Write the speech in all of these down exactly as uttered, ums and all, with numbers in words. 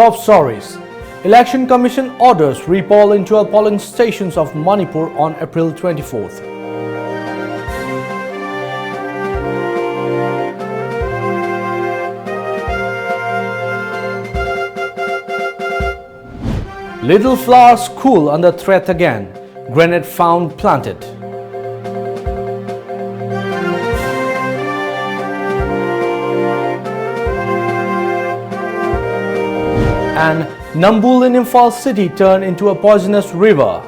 Top stories. Election Commission orders repoll in twelve polling stations of Manipur on April twenty-fourth. Little Flower School under threat again. Grenade found planted. And Nambul in Imphal city turned into a poisonous river.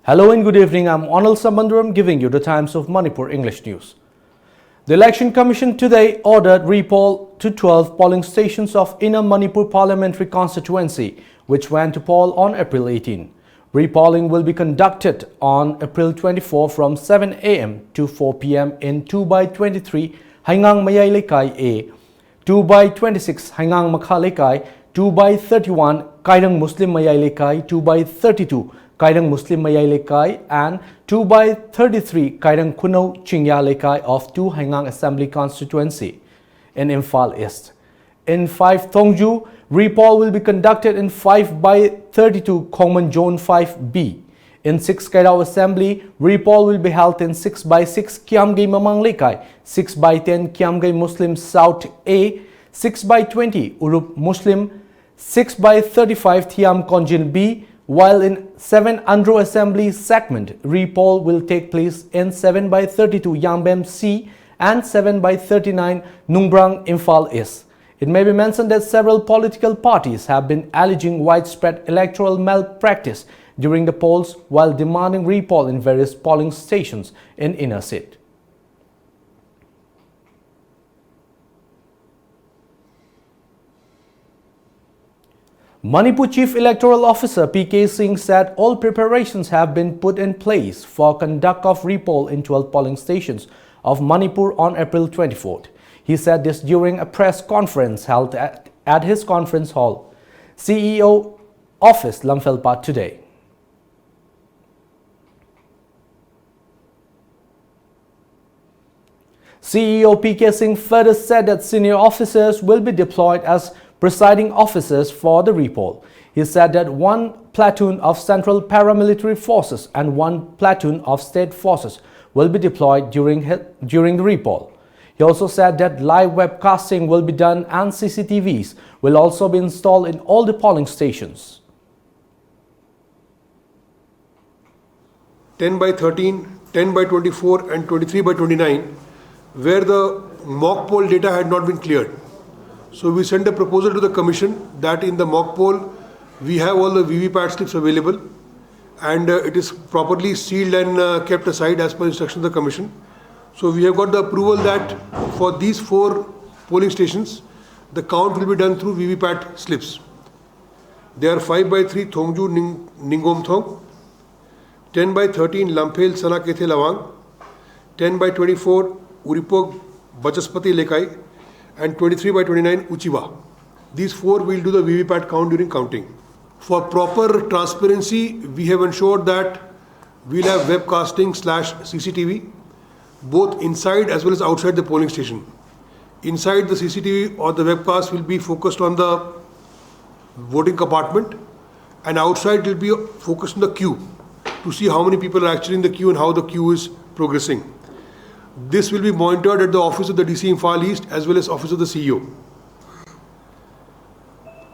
Hello and good evening. I'm Onal Sambanduram giving you the Times of Manipur English News. The Election Commission today ordered repoll to twelve polling stations of Inner Manipur Parliamentary Constituency, which went to poll on April eighteen. Repolling will be conducted on April twenty-four from seven a m to four p m in two by twenty-three Haingang Mayai Leikai A, two by twenty-six Haingang Makha Leikai, two by thirty-one Kairang Muslim Mayai Leikai, two by thirty-two Kairang Muslim Mayai Leikai, and two by thirty-three Kairang Khunau Chingya Leikai of two Haingang Assembly Constituency in Imphal East. In five Thongju, repoll will be conducted in five by thirty-two Khongman Zone five B. In six Kairao Assembly, repoll will be held in six by six Kiamgei Mamang Leikai, six by ten Kiamgei Muslim South A, six by twenty Urup Muslim, six by thirty-five Thiam Konjin B, while in seven Andro Assembly segment, repoll will take place in seven by thirty-two Yangbem C and seven by thirty-nine Nungbrang Imphal East. It may be mentioned that several political parties have been alleging widespread electoral malpractice during the polls while demanding repoll in various polling stations in inner seat. Manipur Chief Electoral Officer P K Singh said all preparations have been put in place for conduct of repoll in twelve polling stations of Manipur on April twenty-fourth. He said this during a press conference held at, at his conference hall. C E O office, Lamphel Part today. C E O P K Singh further said that senior officers will be deployed as presiding officers for the repoll. He said that one platoon of Central Paramilitary Forces and one platoon of state forces will be deployed during, during the repoll. He also said that live webcasting will be done and C C T Vs will also be installed in all the polling stations. ten by thirteen, ten by twenty-four, and twenty-three by twenty-nine, where the mock poll data had not been cleared. So we sent a proposal to the commission that in the mock poll, we have all the V V P A T slips available, and uh, it is properly sealed and uh, kept aside as per instruction of the commission. So we have got the approval that for these four polling stations, the count will be done through V V P A T slips. They are five by three Thongju Ning- Ningomthong, ten by thirteen Lamphel Sanakethe Lawang, ten by twenty-four Uripok Bachaspati Lekai, and twenty-three by twenty-nine Uchiwa. These four will do the V V P A T count during counting. For proper transparency, we have ensured that we'll have webcasting slash C C T V, both inside as well as outside the polling station. Inside, the C C T V or the webcast will be focused on the voting compartment, and outside it will be focused on the queue to see how many people are actually in the queue and how the queue is progressing. This will be monitored at the office of the D C Imphal East as well as office of the C E O.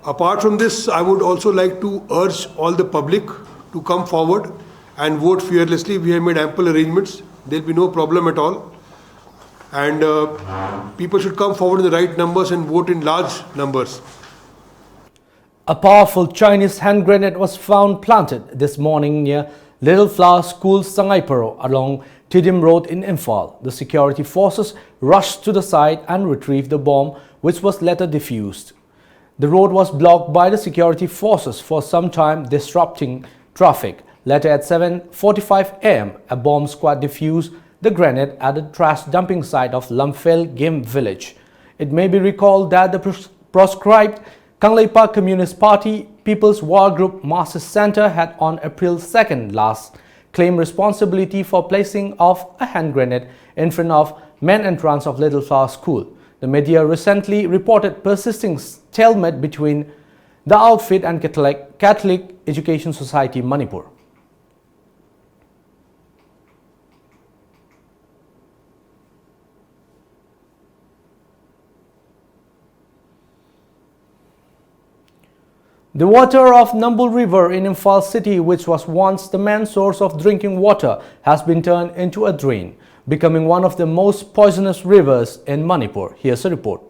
Apart from this, I would also like to urge all the public to come forward and vote fearlessly. We have made ample arrangements. There'll be no problem at all. And uh, people should come forward in the right numbers and vote in large numbers. A powerful Chinese hand grenade was found planted this morning near Little Flower School, Sangaiparo, along Tiddim Road in Imphal. The security forces rushed to the site and retrieved the bomb, which was later defused. The road was blocked by the security forces for some time, disrupting traffic. Later at seven forty-five a m, a bomb squad defused the grenade at the trash dumping site of Lamphel Game Village. It may be recalled that the pres- proscribed Kangleipak Communist Party People's War Group Master Center had on April second last claimed responsibility for placing of a hand grenade in front of main entrance of Little Flower School. The media recently reported persisting stalemate between the outfit and Catholic, Catholic Education Society Manipur. The water of Nambul River in Imphal city, which was once the main source of drinking water, has been turned into a drain, becoming one of the most poisonous rivers in Manipur. Here's a report.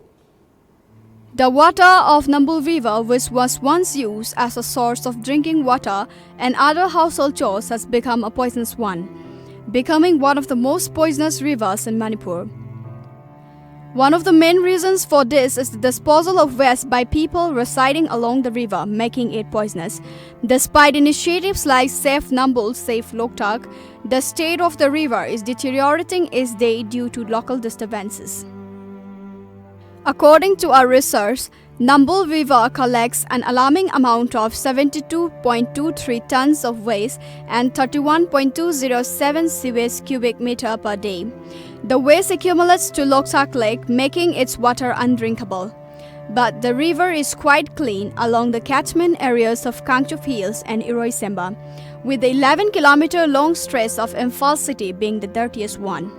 The water of Nambul River, which was once used as a source of drinking water and other household chores, has become a poisonous one, becoming one of the most poisonous rivers in Manipur. One of the main reasons for this is the disposal of waste by people residing along the river, making it poisonous. Despite initiatives like Save Nambul, Save Loktak, the state of the river is deteriorating each day due to local disturbances. According to our research, Nambul River collects an alarming amount of seventy-two point two three tons of waste and thirty-one point two zero seven sewage cubic meter per day. The waste accumulates to Loktak Lake, making its water undrinkable. But the river is quite clean along the catchment areas of Kangchup Hills and Iroisemba, with the eleven kilometer long stretch of Imphal city being the dirtiest one.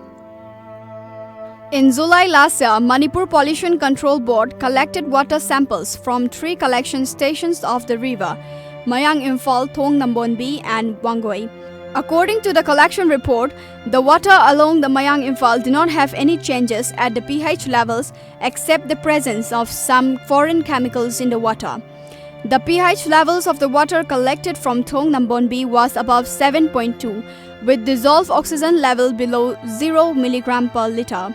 In July last year, Manipur Pollution Control Board collected water samples from three collection stations of the river, Mayang Imphal, Thong Nambonbi, and Wangoi. According to the collection report, the water along the Mayang Imphal do not have any changes at the pH levels except the presence of some foreign chemicals in the water. The pH levels of the water collected from Thong Nambonbi was above seven point two, with dissolved oxygen level below zero milligram per liter.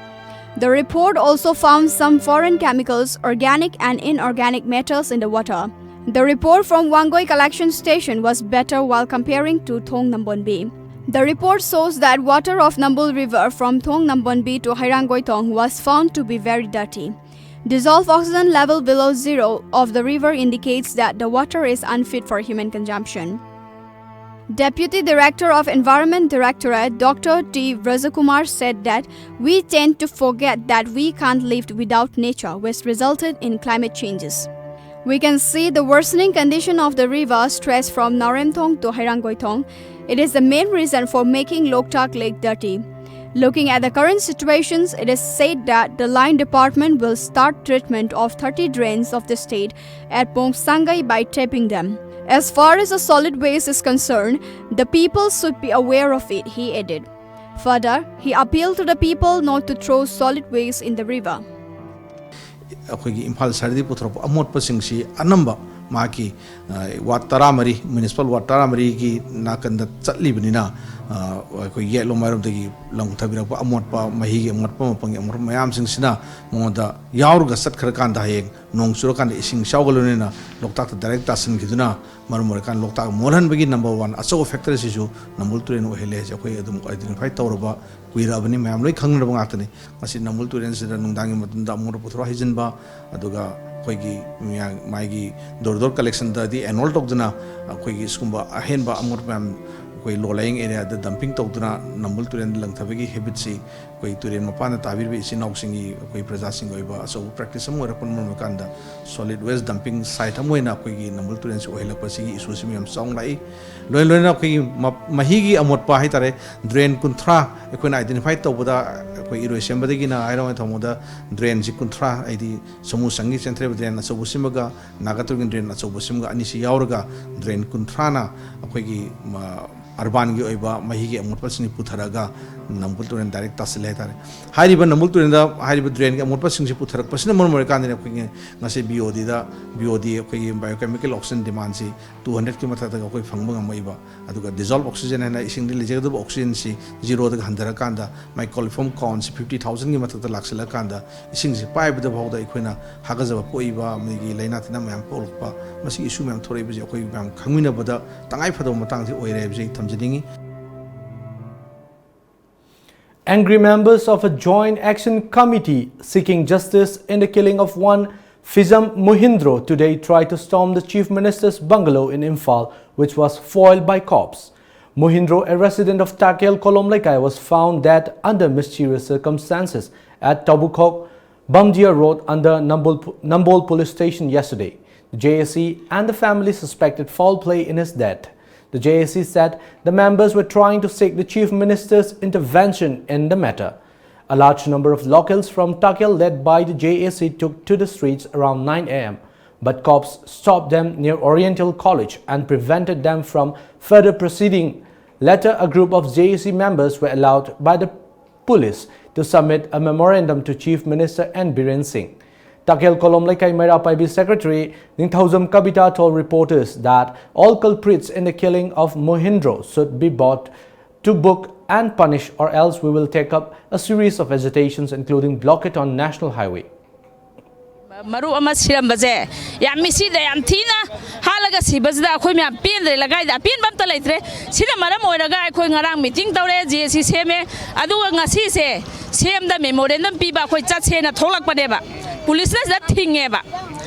The report also found some foreign chemicals, organic and inorganic matters in the water. The report from Wangoi collection station was better while comparing to Thong Nambonbi. The report shows that water of Nambul River from Thong Nambonbi to Hairangoi Thong was found to be very dirty. Dissolved oxygen level below zero of the river indicates that the water is unfit for human consumption. Deputy Director of Environment Directorate Doctor T Brajakumar said that we tend to forget that we can't live without nature, which resulted in climate changes. We can see the worsening condition of the river stretch from Naremthong to Hairangoithong. It is the main reason for making Loktak Lake dirty. Looking at the current situations, it is said that the line department will start treatment of thirty drains of the state at Pongsangai by tapping them. As far as the solid waste is concerned, the people should be aware of it, he added. Further, he appealed to the people not to throw solid waste in the river. ꯑꯩꯈꯣꯏꯒꯤ ꯏꯝꯐꯥꯜ ꯁꯍꯔꯗꯒꯤ ꯄꯨꯊꯣꯔꯛꯄ ꯑꯃꯣꯠꯄꯁꯤꯡꯁꯤ ꯑꯅꯝꯕ ꯃꯥꯒꯤ ꯋꯥꯔꯗ ꯇꯔꯥꯃꯔꯤ, municipal ꯋꯥꯔꯗ ꯇꯔꯥꯃꯔꯤꯒꯤ ꯅꯥꯀꯟꯗ ꯆꯠꯂꯤꯕꯅꯤꯅ, ꯑꯩꯈꯣꯏ ꯌꯦꯠꯂꯣꯝ ꯃꯥꯏꯔꯣꯝꯗꯒꯤ ꯂꯪꯊꯕꯤꯔꯛꯄ ꯑꯃꯣꯠꯄ, ꯃꯍꯤꯒꯤ ꯑꯃꯣꯠꯄ, ꯃꯄꯪꯒꯤ ꯑꯃꯣꯠꯄ ꯃꯌꯥꯝꯁꯤꯡꯁꯤꯅ ꯃꯉꯣꯟꯗ ꯌꯥꯎꯔꯒ ꯆꯠꯈ꯭ꯔꯀꯥꯟꯗ ꯍꯌꯦꯡ ꯅꯣꯡ ꯆꯨꯔꯀꯥꯟꯗ ꯏꯁꯤꯡ ꯏꯆꯥꯎꯒ ꯂꯣꯏꯅꯅ ꯂꯣꯛꯇꯥꯛꯇ ꯗꯥꯏꯔꯦꯛ ꯇꯥꯁꯤꯟꯈꯤꯗꯨꯅ ꯃꯔꯝ ꯑꯣꯏꯔꯀꯥꯟꯗ ꯂꯣꯛꯇꯥꯛ ꯃꯣꯠꯍꯟꯕꯒꯤ ꯅꯝꯕꯔ ꯋꯥꯟ ꯑꯆꯧꯕ ꯐꯦꯛꯇꯔꯁꯤꯁꯨ ꯅꯝꯕꯨꯜ ꯇꯨꯔꯦꯜ ꯑꯣꯏꯍꯜꯂꯦ ꯍꯥꯏꯁꯦ ꯑꯩꯈꯣꯏ ꯑꯗꯨꯝ ꯑꯥꯏꯗꯦꯟꯇꯤꯐꯥꯏ ꯇꯧꯔꯕ ꯀꯨꯏꯔꯛꯑꯕꯅꯤ, ꯃꯌꯥꯝ ꯂꯣꯏ ꯈꯪꯅꯔꯕ ꯉꯥꯛꯇꯅꯤ꯫ ꯃꯁꯤ ꯅꯝꯕꯨꯜ ꯇꯨꯔꯦꯜꯁꯤꯗ ꯅꯨꯡꯗꯥꯡꯒꯤ ꯃꯇꯝꯗ ꯑꯃꯣꯠꯄ ꯄꯨꯊꯣꯔꯛ ꯍꯩꯖꯤꯟꯕ, ꯑꯗꯨꯒ ꯑꯩꯈꯣꯏꯒꯤ ꯃꯤꯌꯥ-, ꯃꯥꯒꯤ door to door collectionꯗꯗꯤ ꯑꯦꯅꯣꯜ ꯇꯧꯗꯨꯅ ꯑꯩꯈꯣꯏꯒꯤ ꯁꯤꯒꯨꯝꯕ ꯑꯍꯦꯟꯕ ꯑꯃꯣꯠꯄ ꯃꯌꯥꯝ ꯑꯩꯈꯣꯏ low lying areaꯗ dumping ꯇꯧꯗꯨꯅ ꯅꯝꯕꯨꯜ ꯇꯨꯔꯦꯜꯗ ꯂꯪꯊꯕꯒꯤ habitꯁꯤ ꯑꯩꯈꯣꯏ ꯇꯨꯔꯦꯜ ꯃꯄꯥꯟꯗ ꯇꯥꯕꯤꯔꯤꯕ ꯏꯆꯤꯟ ꯏꯅꯥꯎꯁꯤꯡꯒꯤ, ꯑꯩꯈꯣꯏ ꯄ꯭ꯔꯖꯥꯁꯤꯡꯒꯤ ꯑꯣꯏꯕ ꯑꯆꯧꯕ practice ꯑꯃ ꯑꯣꯏꯔꯛꯄꯅ ꯃꯔꯝ ꯑꯣꯏꯔꯀꯥꯟꯗ solid waste dumping site ꯑꯃ ꯑꯣꯏꯅ ꯑꯩꯈꯣꯏꯒꯤ ꯅꯝꯕꯨꯜ ꯇꯨꯔꯦꯜꯁꯤ ꯑꯣꯏꯍꯜꯂꯛꯄꯁꯤꯒꯤ issueꯁꯤ ꯌꯥꯝ ꯆꯥꯎꯅ ꯂꯥꯛꯏ꯫ ꯂꯣꯏ ꯂꯣꯏꯅ ꯑꯩꯈꯣꯏꯒꯤ ꯃ-, ꯃꯍꯤꯒꯤ ꯑꯃꯣꯠꯄ ꯍꯥꯏꯇꯥꯔꯦ, drain ꯀꯨꯟꯊ꯭ꯔꯥ ꯑꯩꯈꯣꯏꯅ identify ꯇꯧꯕꯗ, ꯑꯩꯈꯣꯏ ꯏꯔꯣꯏꯁꯦꯝꯕꯗꯒꯤꯅ ꯍꯥꯏꯔꯣ ꯊꯣꯡꯕꯗ drainꯁꯤ ꯀꯨꯟꯊ꯭ꯔꯥ, ꯍꯥꯏꯗꯤ ꯁꯃꯨ ꯁꯪꯒꯤ ꯆꯦꯟꯊꯔꯤꯕ drain ꯑꯆꯧꯕꯁꯤꯃꯒ ꯅꯥꯒꯥꯇꯨꯔꯒꯤ drain ꯑꯆꯧꯕꯁꯤꯃꯒ ꯑꯅꯤꯁꯤ ꯌꯥꯎꯔꯒ drain ꯀꯨꯟꯊ꯭ꯔꯥꯅ ꯑꯩꯈꯣꯏꯒꯤ ꯃ-, urbanꯒꯤ ꯑꯣꯏꯕ ꯃꯍꯤꯒꯤ ꯑꯃꯣꯠꯄꯁꯤꯡ ꯄꯨꯊꯔꯒ ꯅꯝꯕꯨꯜ ꯇꯨꯔꯦꯜ direct ꯇꯥꯁꯤꯜꯂꯦ ꯍꯥꯏꯇꯥꯔꯦ꯫ ꯍꯥꯏꯔꯤꯕ ꯅꯝꯕꯨꯜ ꯇꯨꯔꯦꯜꯗ ꯍꯥꯏꯔꯤꯕ drainꯒꯤ ꯑꯃꯣꯠꯄꯁꯤꯡꯁꯤ ꯄꯨꯊꯔꯛꯄꯁꯤꯅ ꯃꯔꯝ ꯑꯣꯏꯔꯀꯥꯟꯗꯅꯤ ꯑꯩꯈꯣꯏꯒꯤ ꯉꯁꯤ BODꯗ, BOD ꯑꯩꯈꯣꯏꯒꯤ biochemical oxygen demandꯁꯤ two hundredꯀꯤ ꯃꯊꯛꯇꯒ ꯑꯩꯈꯣꯏ ꯐꯪꯕ ꯉꯝꯃꯛꯏꯕ꯫ ꯑꯗꯨꯒ dissolved oxygen ꯍꯥꯏꯅ ꯏꯁꯤꯡꯗ ꯂꯩꯖꯒꯗꯕ oxygenꯁꯤ zeroꯗꯒ ꯍꯟꯊꯔꯀꯥꯟꯗ ꯃꯥꯏ coliform countꯁꯤ fifty thousandꯒꯤ ꯃꯊꯛꯇ ꯂꯥꯛꯁꯤꯜꯂꯀꯥꯟꯗ ꯏꯁꯤꯡꯁꯤ ꯄꯥꯏꯕꯗ ꯐꯥꯎꯗ ꯑꯩꯈꯣꯏꯅ ꯍꯥꯒꯠꯆꯕ ꯄꯣꯛꯏꯕ, ꯑꯃꯗꯤ ꯂꯥꯏꯅꯥ ꯇꯤꯟꯅꯥ ꯃꯌꯥꯝ ꯄꯣꯛꯂꯛꯄ, ꯃꯁꯤꯒꯤ issue ꯃꯌꯥꯝ ꯊꯣꯛꯂꯛꯏꯕꯁꯤ ꯑꯩꯈꯣꯏ ꯃꯌꯥꯝ ꯈꯪꯃꯤꯟꯅꯕꯗ ꯇꯉꯥꯏ ꯐꯗꯕ ꯃꯇꯥꯡꯁꯤ ꯑꯣꯏꯔꯦ ꯍꯥꯏꯕꯁꯤ ꯑꯩ ꯊꯝꯖꯅꯤꯡꯉꯤ꯫ Angry members of a Joint Action Committee seeking justice in the killing of one Fizam Mohindro today tried to storm the Chief Minister's bungalow in Imphal, which was foiled by cops. Mohindro, a resident of Takel Kolom Lekai, was found dead under mysterious circumstances at Tabukhok, Bamdia Road under Nambol, Nambol Police Station yesterday. The J A C and the family suspected foul play in his death. The J A C said the members were trying to seek the Chief Minister's intervention in the matter. A large number of locals from Takel, led by the J A C, took to the streets around nine a m, but cops stopped them near Oriental College and prevented them from further proceeding. Later, a group of J A C members were allowed by the police to submit a memorandum to Chief Minister N Biren Singh. Takel Kolom Lekai Meira Paibi secretary Ningthaujam Kabita told reporters that all culprits in the killing of Mohindro should be brought to book and punished, or else we will take up a series of agitations, including blockade on National Highway. ꯃꯔꯨꯞ ꯑꯃ ꯁꯤꯔꯝꯕꯁꯦ ꯌꯥꯝ ꯃꯤꯁꯤꯗ ꯌꯥꯝ ꯊꯤꯅ ꯍꯥꯠꯂꯒ ꯁꯤꯕꯁꯤꯗ ꯑꯩꯈꯣꯏ ꯃꯌꯥꯝ ꯄꯦꯟꯗ꯭ꯔꯦ꯫ ꯂꯩꯀꯥꯏꯗ ꯑꯄꯦꯟꯕ ꯑꯝꯇ ꯂꯩꯇ꯭ꯔꯦ꯫ ꯁꯤꯅ ꯃꯔꯝ ꯑꯣꯏꯔꯒ ꯑꯩꯈꯣꯏ ꯉꯔꯥꯡ ꯃꯤꯇꯤꯡ ꯇꯧꯔꯦ, ꯖꯦ ꯑꯦ ꯁꯤ ꯁꯦꯝꯃꯦ, ꯑꯗꯨꯒ ꯉꯁꯤꯁꯦ ꯁꯤ ꯑꯦꯝꯗ ꯃꯦꯃꯣꯔꯦꯟꯗꯝ ꯄꯤꯕ ꯑꯩꯈꯣꯏ ꯆꯠꯁꯦꯅ ꯊꯣꯛꯂꯛꯄꯅꯦꯕ꯫ ꯄꯨꯂꯤꯁꯅ ꯁꯤꯗ ꯊꯤꯡꯉꯦꯕ꯫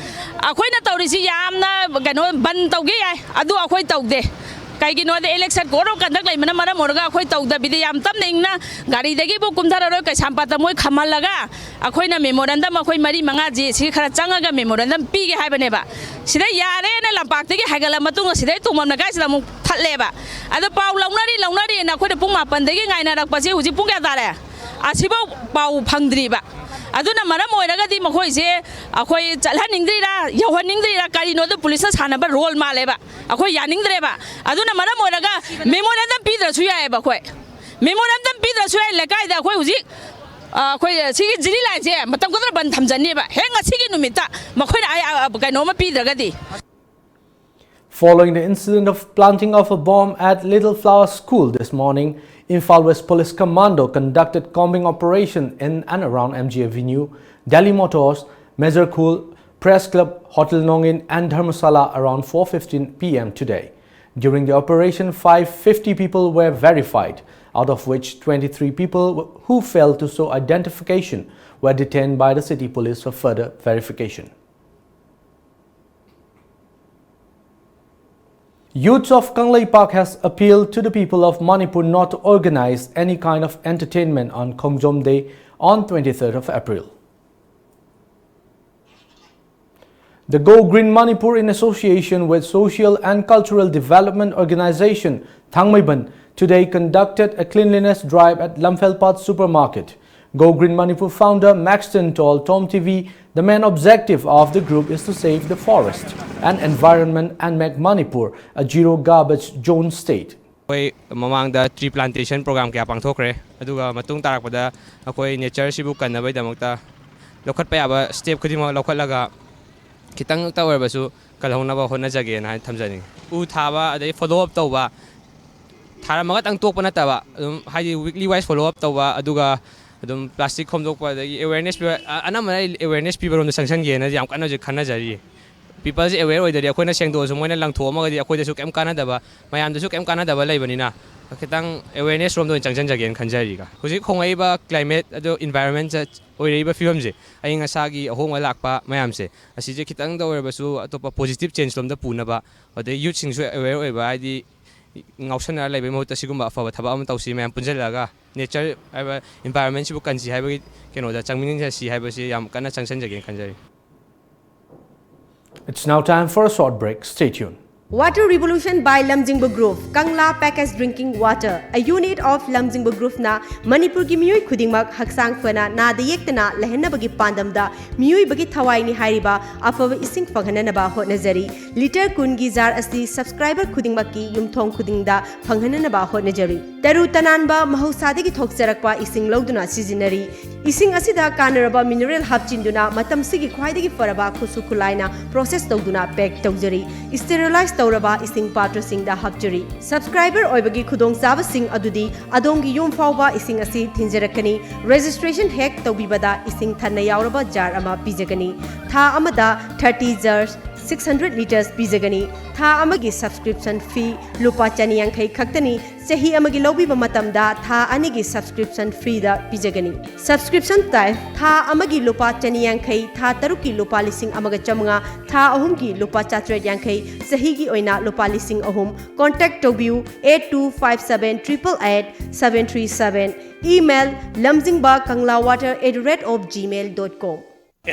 ꯑꯩꯈꯣꯏꯅ ꯇꯧꯔꯤꯁꯤ ꯌꯥꯝꯅ ꯀꯩꯅꯣ ꯕꯟ ꯇꯧꯒꯦ ꯌꯥꯏ, ꯑꯗꯨ ꯑꯩꯈꯣꯏ ꯇꯧꯗꯦ꯫ ꯀꯩꯒꯤꯅꯣꯗ election code of conduct ꯂꯩꯕꯅ ꯃꯔꯝ ꯑꯣꯏꯔꯒ ꯑꯩꯈꯣꯏ ꯇꯧꯗꯕꯤꯗ ꯌꯥꯝ ꯇꯞꯅ ꯏꯪꯅ ꯒꯥꯔꯤꯗꯒꯤꯕꯨ ꯀꯨꯝꯊꯔꯔꯣꯏ, ꯀꯩꯁꯥꯝꯄꯥꯠꯇ ꯃꯣꯏ ꯈꯝꯍꯜꯂꯒ ꯑꯩꯈꯣꯏꯅ ꯃꯦꯃꯣꯔꯦꯟꯗꯝ ꯑꯩꯈꯣꯏ ꯃꯔꯤ ꯃꯉꯥꯁꯤ ꯁꯤ ꯈꯔ ꯆꯪꯉꯒ ꯃꯦꯃꯣꯔꯦꯟꯗꯝ ꯄꯤꯒꯦ ꯍꯥꯏꯕꯅꯦꯕ꯫ ꯁꯤꯗ ꯌꯥꯔꯦꯅ ꯂꯝꯄꯥꯛꯇꯒꯤ ꯍꯥꯏꯒꯠꯂ ꯃꯇꯨꯡꯗ ꯁꯤꯗꯩ ꯇꯣꯡꯐꯝ ꯂꯩꯀꯥꯏꯁꯤꯗ ꯑꯃꯨꯛ ꯊꯠꯂꯦꯕ꯫ ꯑꯗꯣ ꯄꯥꯎ ꯂꯧꯅꯔꯤ ꯂꯧꯅꯔꯤꯅ ꯑꯩꯈꯣꯏꯅ ꯄꯨꯡ ꯃꯥꯄꯟꯗꯒꯤ ꯉꯥꯏꯅꯔꯛꯄꯁꯤ ꯍꯧꯖꯤꯛ ꯄꯨꯡ ꯀꯌꯥ ꯇꯥꯔꯦ? ꯑꯁꯤꯐꯥꯎ ꯄꯥꯎ ꯐꯪꯗ꯭ꯔꯤꯕ꯫ ꯑꯗꯨꯅ ꯃꯔꯝ ꯑꯣꯏꯔꯒꯗꯤ ꯃꯈꯣꯏꯁꯦ ꯑꯩꯈꯣꯏ ꯆꯠꯍꯟꯅꯤꯡꯗ꯭ꯔꯤꯔꯥ, ꯌꯧꯍꯟꯅꯤꯡꯗ꯭ꯔꯤꯔꯥ, ꯀꯔꯤꯅꯣꯗꯣ ꯄꯨꯂꯤꯁꯅ ꯁꯥꯟꯅꯕ role ꯃꯥꯜꯂꯦꯕ꯫ ꯑꯩꯈꯣꯏ ꯌꯥꯅꯤꯡꯗ꯭ꯔꯦꯕ꯫ ꯑꯗꯨꯅ ꯃꯔꯝ ꯑꯣꯏꯔꯒ ꯃꯦꯃꯣꯔꯦꯟꯗꯝ ꯄꯤꯗ꯭ꯔꯁꯨ ꯌꯥꯏꯑꯕ꯫ ꯑꯩꯈꯣꯏ ꯃꯦꯃꯣꯔꯦꯟꯗꯝ ꯄꯤꯗ꯭ꯔꯁꯨ ꯌꯥꯏ꯫ ꯂꯩꯀꯥꯏꯗ ꯑꯩꯈꯣꯏ ꯍꯧꯖꯤꯛ ꯑ, ꯑꯩꯈꯣꯏ ꯁꯤꯒꯤ ꯖꯤꯔꯤ ꯂꯥꯏꯟꯁꯦ ꯃꯇꯝ ꯈꯛꯇꯗ ꯕꯟ ꯊꯝꯖꯟꯅꯦꯕ꯫ ꯍꯦꯛ ꯉꯁꯤꯒꯤ ꯅꯨꯃꯤꯠꯇ ꯃꯈꯣꯏꯅ ꯑꯩ, ꯑ, ꯀꯩꯅꯣꯝꯃ ꯄꯤꯗ꯭ꯔꯒꯗꯤ꯫ Following the incident of planting of a bomb at Little Flower School this morning, Imphal West Police Commando conducted combing operation in and around M G Avenue, Delhi Motors, Major Khul, Press Club, Hotel Nongin and Dharmasala around four fifteen p m today. During the operation, five fifty people were verified. out of which twenty-three people who failed to show identification were detained by the city police for further verification. Youths of Kangleipak has appealed to the people of Manipur not to organize any kind of entertainment on Khongjom Day on twenty-third of April. The Go Green Manipur, in association with Social and Cultural Development Organization Thangmeiban, today conducted a cleanliness drive at Lamphel Path Supermarket. Go Green Manipur founder Maxton told Tom T V the main objective of the group is to save the forest and environment and make Manipur a zero garbage zone state. ꯑꯩꯈꯣꯏ ꯃꯃꯥꯡꯗ tree plantation program ꯀꯌꯥ ꯄꯥꯡꯊꯣꯛꯈ꯭ꯔꯦ, ꯑꯗꯨꯒ ꯃꯇꯨꯡ ꯇꯥꯔꯛꯄꯗ ꯑꯩꯈꯣꯏ natureꯁꯤꯕꯨ ꯀꯟꯅꯕꯒꯤꯗꯃꯛꯇ ꯂꯧꯈꯠꯄ ꯌꯥꯕ step ꯈꯨꯗꯤꯡꯃꯛ ꯂꯧꯈꯠꯂꯒ ꯈꯤꯇꯪꯇ ꯑꯣꯏꯔꯕꯁꯨ ꯀꯜꯍꯧꯅꯕ ꯍꯣꯠꯅꯖꯒꯦꯅ ꯍꯥꯏꯅ ꯊꯝꯖꯅꯤꯡꯉꯤ꯫ ꯎ ꯊꯥꯕ, ꯑꯗꯩ follow up ꯇꯧꯕ, ꯊꯥꯔꯝꯃꯒꯇꯪ ꯇꯣꯛꯄ ꯅꯠꯇꯕ, ꯑꯗꯨꯝ ꯍꯥꯏꯗꯤ weekly wise follow up ꯇꯧꯕ, ꯑꯗꯨꯒ ꯑꯗꯨꯝ plastic ꯈꯣꯝꯗꯣꯛꯄ, ꯑꯗꯒꯤ awareness ꯄꯤꯕ, ꯑ-, ꯑꯅꯝꯕꯅ ꯑꯩ awareness ꯄꯤꯕꯔꯣꯝꯗ ꯆꯪꯁꯟꯒꯦꯅ ꯌꯥꯝ ꯀꯟꯅ ꯍꯧꯖꯤꯛ ꯈꯟꯅꯖꯔꯤ꯫ Peopleꯁꯦ aware ꯑꯣꯏꯗ꯭ꯔꯗꯤ ꯑꯩꯈꯣꯏꯅ ꯁꯦꯡꯗꯣꯛꯑꯁꯨ ꯃꯣꯏꯅ ꯂꯪꯊꯣꯛꯑꯝꯃꯒꯗꯤ ꯑꯩꯈꯣꯏꯗꯁꯨ ꯀꯩꯝ ꯀꯥꯟꯅꯗꯕ, ꯃꯌꯥꯝꯗꯁꯨ ꯀꯩꯝ ꯀꯥꯟꯅꯗꯕ ꯂꯩꯕꯅꯤꯅ ꯈꯤꯇꯪ awareness ꯔꯣꯝꯗ ꯑꯣꯏꯅ ꯆꯪꯁꯤꯟꯖꯒꯦꯅ ꯈꯟꯖꯔꯤꯒ꯫ ꯍꯧꯖꯤꯛ ꯍꯣꯡꯉꯛꯏꯕ climate ꯑꯗꯣ environment ꯑꯣꯏꯔꯛꯏꯕ ꯐꯤꯕꯝꯁꯦ, ꯑꯏꯪ ꯑꯁꯥꯒꯤ ꯑꯍꯣꯡꯕ ꯂꯥꯛꯄ ꯃꯌꯥꯝꯁꯦ, ꯑꯁꯤꯁꯦ ꯈꯤꯇꯪꯗ ꯑꯣꯏꯔꯕꯁꯨ ꯑꯇꯣꯞꯄ positive change ꯂꯣꯝꯗ ꯄꯨꯅꯕ, ꯑꯗꯩ youthꯁꯤꯡꯁꯨ aware ꯑꯣꯏꯕ, ꯍꯥꯏꯗꯤ ꯉꯥꯎꯁꯟꯅꯔ ꯂꯩꯕꯒꯤ ꯃꯍꯨꯠꯇ ꯁꯤꯒꯨꯝꯕ ꯑꯐꯕ ꯊꯕꯛ ꯑꯃ ꯇꯧꯁꯤ, ꯃꯌꯥꯝ ꯄꯨꯟꯁꯤꯜꯂꯒ nature ꯍꯥꯏꯕ environmentꯁꯤꯕꯨ ꯀꯟꯁꯤ ꯍꯥꯏꯕꯒꯤ ꯀꯩꯅꯣꯗ ꯆꯪꯃꯤꯟꯅꯁꯤ ꯍꯥꯏꯕꯁꯤ ꯌꯥꯝ ꯀꯟꯅ ꯆꯪꯁꯤꯟꯖꯒꯦꯅ ꯈꯟꯖꯔꯤ꯫ It's now time for a short break. Stay tuned. Water Revolution by Lamjingba Group, Kangla Packaged Drinking Water, a unit of Lamjingba Groupꯅ ꯃꯅꯤꯄꯨꯔꯒꯤ ꯃꯤꯑꯣꯏ ꯈꯨꯗꯤꯡꯃꯛ ꯍꯛꯆꯥꯡ ꯐꯅ ꯅꯥꯗ ꯌꯦꯛꯇꯅ ꯂꯩꯍꯟꯅꯕꯒꯤ ꯄꯥꯟꯗꯝꯗ ꯃꯤꯑꯣꯏꯕꯒꯤ ꯊꯋꯥꯏꯅꯤ ꯍꯥꯏꯔꯤꯕ ꯑꯐꯕ ꯏꯁꯤꯡ ꯐꯪꯍꯟꯅꯅꯕ ꯍꯣꯠꯅꯖꯔꯤ꯫ Litre ꯀꯨꯟꯒꯤ jar ꯑꯁꯤ subscriber ꯈꯨꯗꯤꯡꯃꯛꯀꯤ ꯌꯨꯝꯊꯣꯡ ꯈꯨꯗꯤꯡꯗ ꯐꯪꯍꯟꯅꯅꯕ ꯍꯣꯠꯅꯖꯔꯤ꯫ ꯇꯔꯨ ꯇꯅꯥꯟꯕ ꯃꯍꯧꯁꯥꯗꯒꯤ ꯊꯣꯛꯆꯔꯛꯄ ꯏꯁꯤꯡ ꯂꯧꯗꯨꯅ ꯁꯤꯖꯤꯟꯅꯔꯤ꯫ ꯏꯁꯤꯡ ꯑꯁꯤꯗ ꯀꯥꯟꯅꯔꯕ mineral ꯍꯥꯞꯆꯤꯟꯗꯨꯅ ꯃꯇꯝꯁꯤꯒꯤ ꯈ꯭ꯋꯥꯏꯗꯒꯤ ꯐꯔꯕ ꯈꯨꯠꯁꯨ ꯈꯨꯠꯂꯥꯏꯅ process ꯇꯧꯗꯨꯅ pack ꯇꯧꯖꯔꯤ, sterilize ꯇꯧꯔꯕ ꯏꯁꯤꯡ ꯄꯥꯇ꯭ꯔꯁꯤꯡꯗ ꯍꯥꯞꯆꯔꯤ꯫ Subscriber ꯑꯣꯏꯕꯒꯤ ꯈꯨꯗꯣꯡꯆꯥꯕꯁꯤꯡ ꯑꯗꯨꯗꯤ ꯑꯗꯣꯝꯒꯤ ꯌꯨꯝ ꯐꯥꯎꯕ ꯏꯁꯤꯡ ꯑꯁꯤ ꯊꯤꯟꯖꯔꯛꯀꯅꯤ꯫ Registration ꯍꯦꯛ ꯇꯧꯕꯤꯕꯗ ꯏꯁꯤꯡ ꯊꯟꯅ ꯌꯥꯎꯔꯕ jar ꯑꯃ ꯄꯤꯖꯒꯅꯤ꯫ ꯊꯥ ꯑꯃꯗ thirty jars six hundred liters ꯄꯤꯖꯒꯅꯤ꯫ ꯊꯥ ꯑꯃꯒꯤ subscription fee ꯂꯨꯄꯥ ꯆꯅꯤ ꯌꯥꯡꯈꯩ ꯈꯛꯇꯅꯤ꯫ ꯆꯍꯤ ꯑꯃꯒꯤ ꯂꯧꯕꯤꯕ ꯃꯇꯝꯗ ꯊꯥ ꯑꯅꯤꯒꯤ subscription freeꯗ ꯄꯤꯖꯒꯅꯤ꯫ Subscription type: ꯊꯥ ꯑꯃꯒꯤ ꯂꯨꯄꯥ ꯆꯅꯤ ꯌꯥꯡꯈꯩ, ꯊꯥ ꯇꯔꯨꯛꯀꯤ ꯂꯨꯄꯥ ꯂꯤꯁꯤꯡ ꯑꯃꯒ ꯆꯥꯃꯉꯥ, ꯊꯥ ꯑꯍꯨꯝꯒꯤ ꯂꯨꯄꯥ ꯆꯥꯇ꯭ꯔꯦꯠ ꯌꯥꯡꯈꯩ, ꯆꯍꯤꯒꯤ ꯑꯣꯏꯅ ꯂꯨꯄꯥ ꯂꯤꯁꯤꯡ ꯑꯍꯨꯝ꯫ Contact ꯇꯧꯕꯤꯌꯨ eight two five seven triple eight seven three seven꯫ Email: lamjingba kangla water at the rate of gmail dot com꯫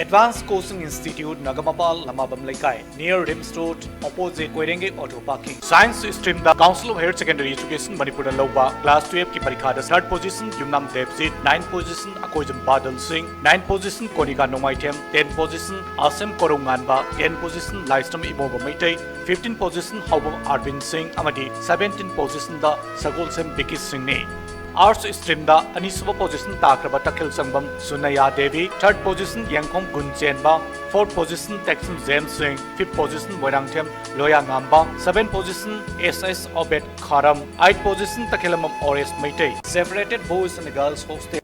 Advanced Coaching Institute, Nagamapal, ꯂꯃꯥꯕꯝ ꯂꯩꯀꯥꯏ, near RIMS Road, opposite ꯀꯣꯏꯔꯦꯡꯒꯩ auto parking꯫ Science streamꯗ Council of Higher Secondary Education ꯃꯅꯤꯄꯨꯔꯅ ꯂꯧꯕ class twelveꯀꯤ ꯄꯔꯤꯈꯥꯗ third position ꯌꯨꯝꯅꯥꯝ ꯗꯦꯕꯖꯤꯠ, ninth position Akoijam ꯕꯥꯗꯜ ꯁꯤꯡ, ninth position ꯀꯣꯅꯤꯀꯥ ꯅꯣꯡꯃꯥꯏꯊꯦꯝ, tenth position ꯑꯁꯦꯝ ꯀꯣꯔꯧꯉꯥꯟꯕ, tenth position ꯂꯥꯏꯁ꯭ꯔꯝ ꯏꯕꯣꯝꯕ Meitei, fifteenth position ꯍꯥꯎꯕꯝ ꯑꯥꯔꯕꯤꯟ ꯁꯤꯡ ꯑꯃꯗꯤ seventeenth positionꯗ ꯁꯒꯣꯜꯁꯦꯝ ꯕꯤꯀꯤ ꯁꯤꯡꯅꯤ꯫ Arts streamꯗ ꯑꯅꯤꯁꯨꯕ position ꯇꯥꯈ꯭ꯔꯕ ꯇꯈꯦꯜ ꯁꯪꯕꯝ ꯁꯨꯅꯌꯥ Devi, third position Yengkhom Gunchenba, fourth position Teksam James Singh, fifth position Moirangthem Loyangamba, seventh position S S Obed Kharam, eighth position Takhellambam Oresh Meitei. Separated Boys and Girls Hostel.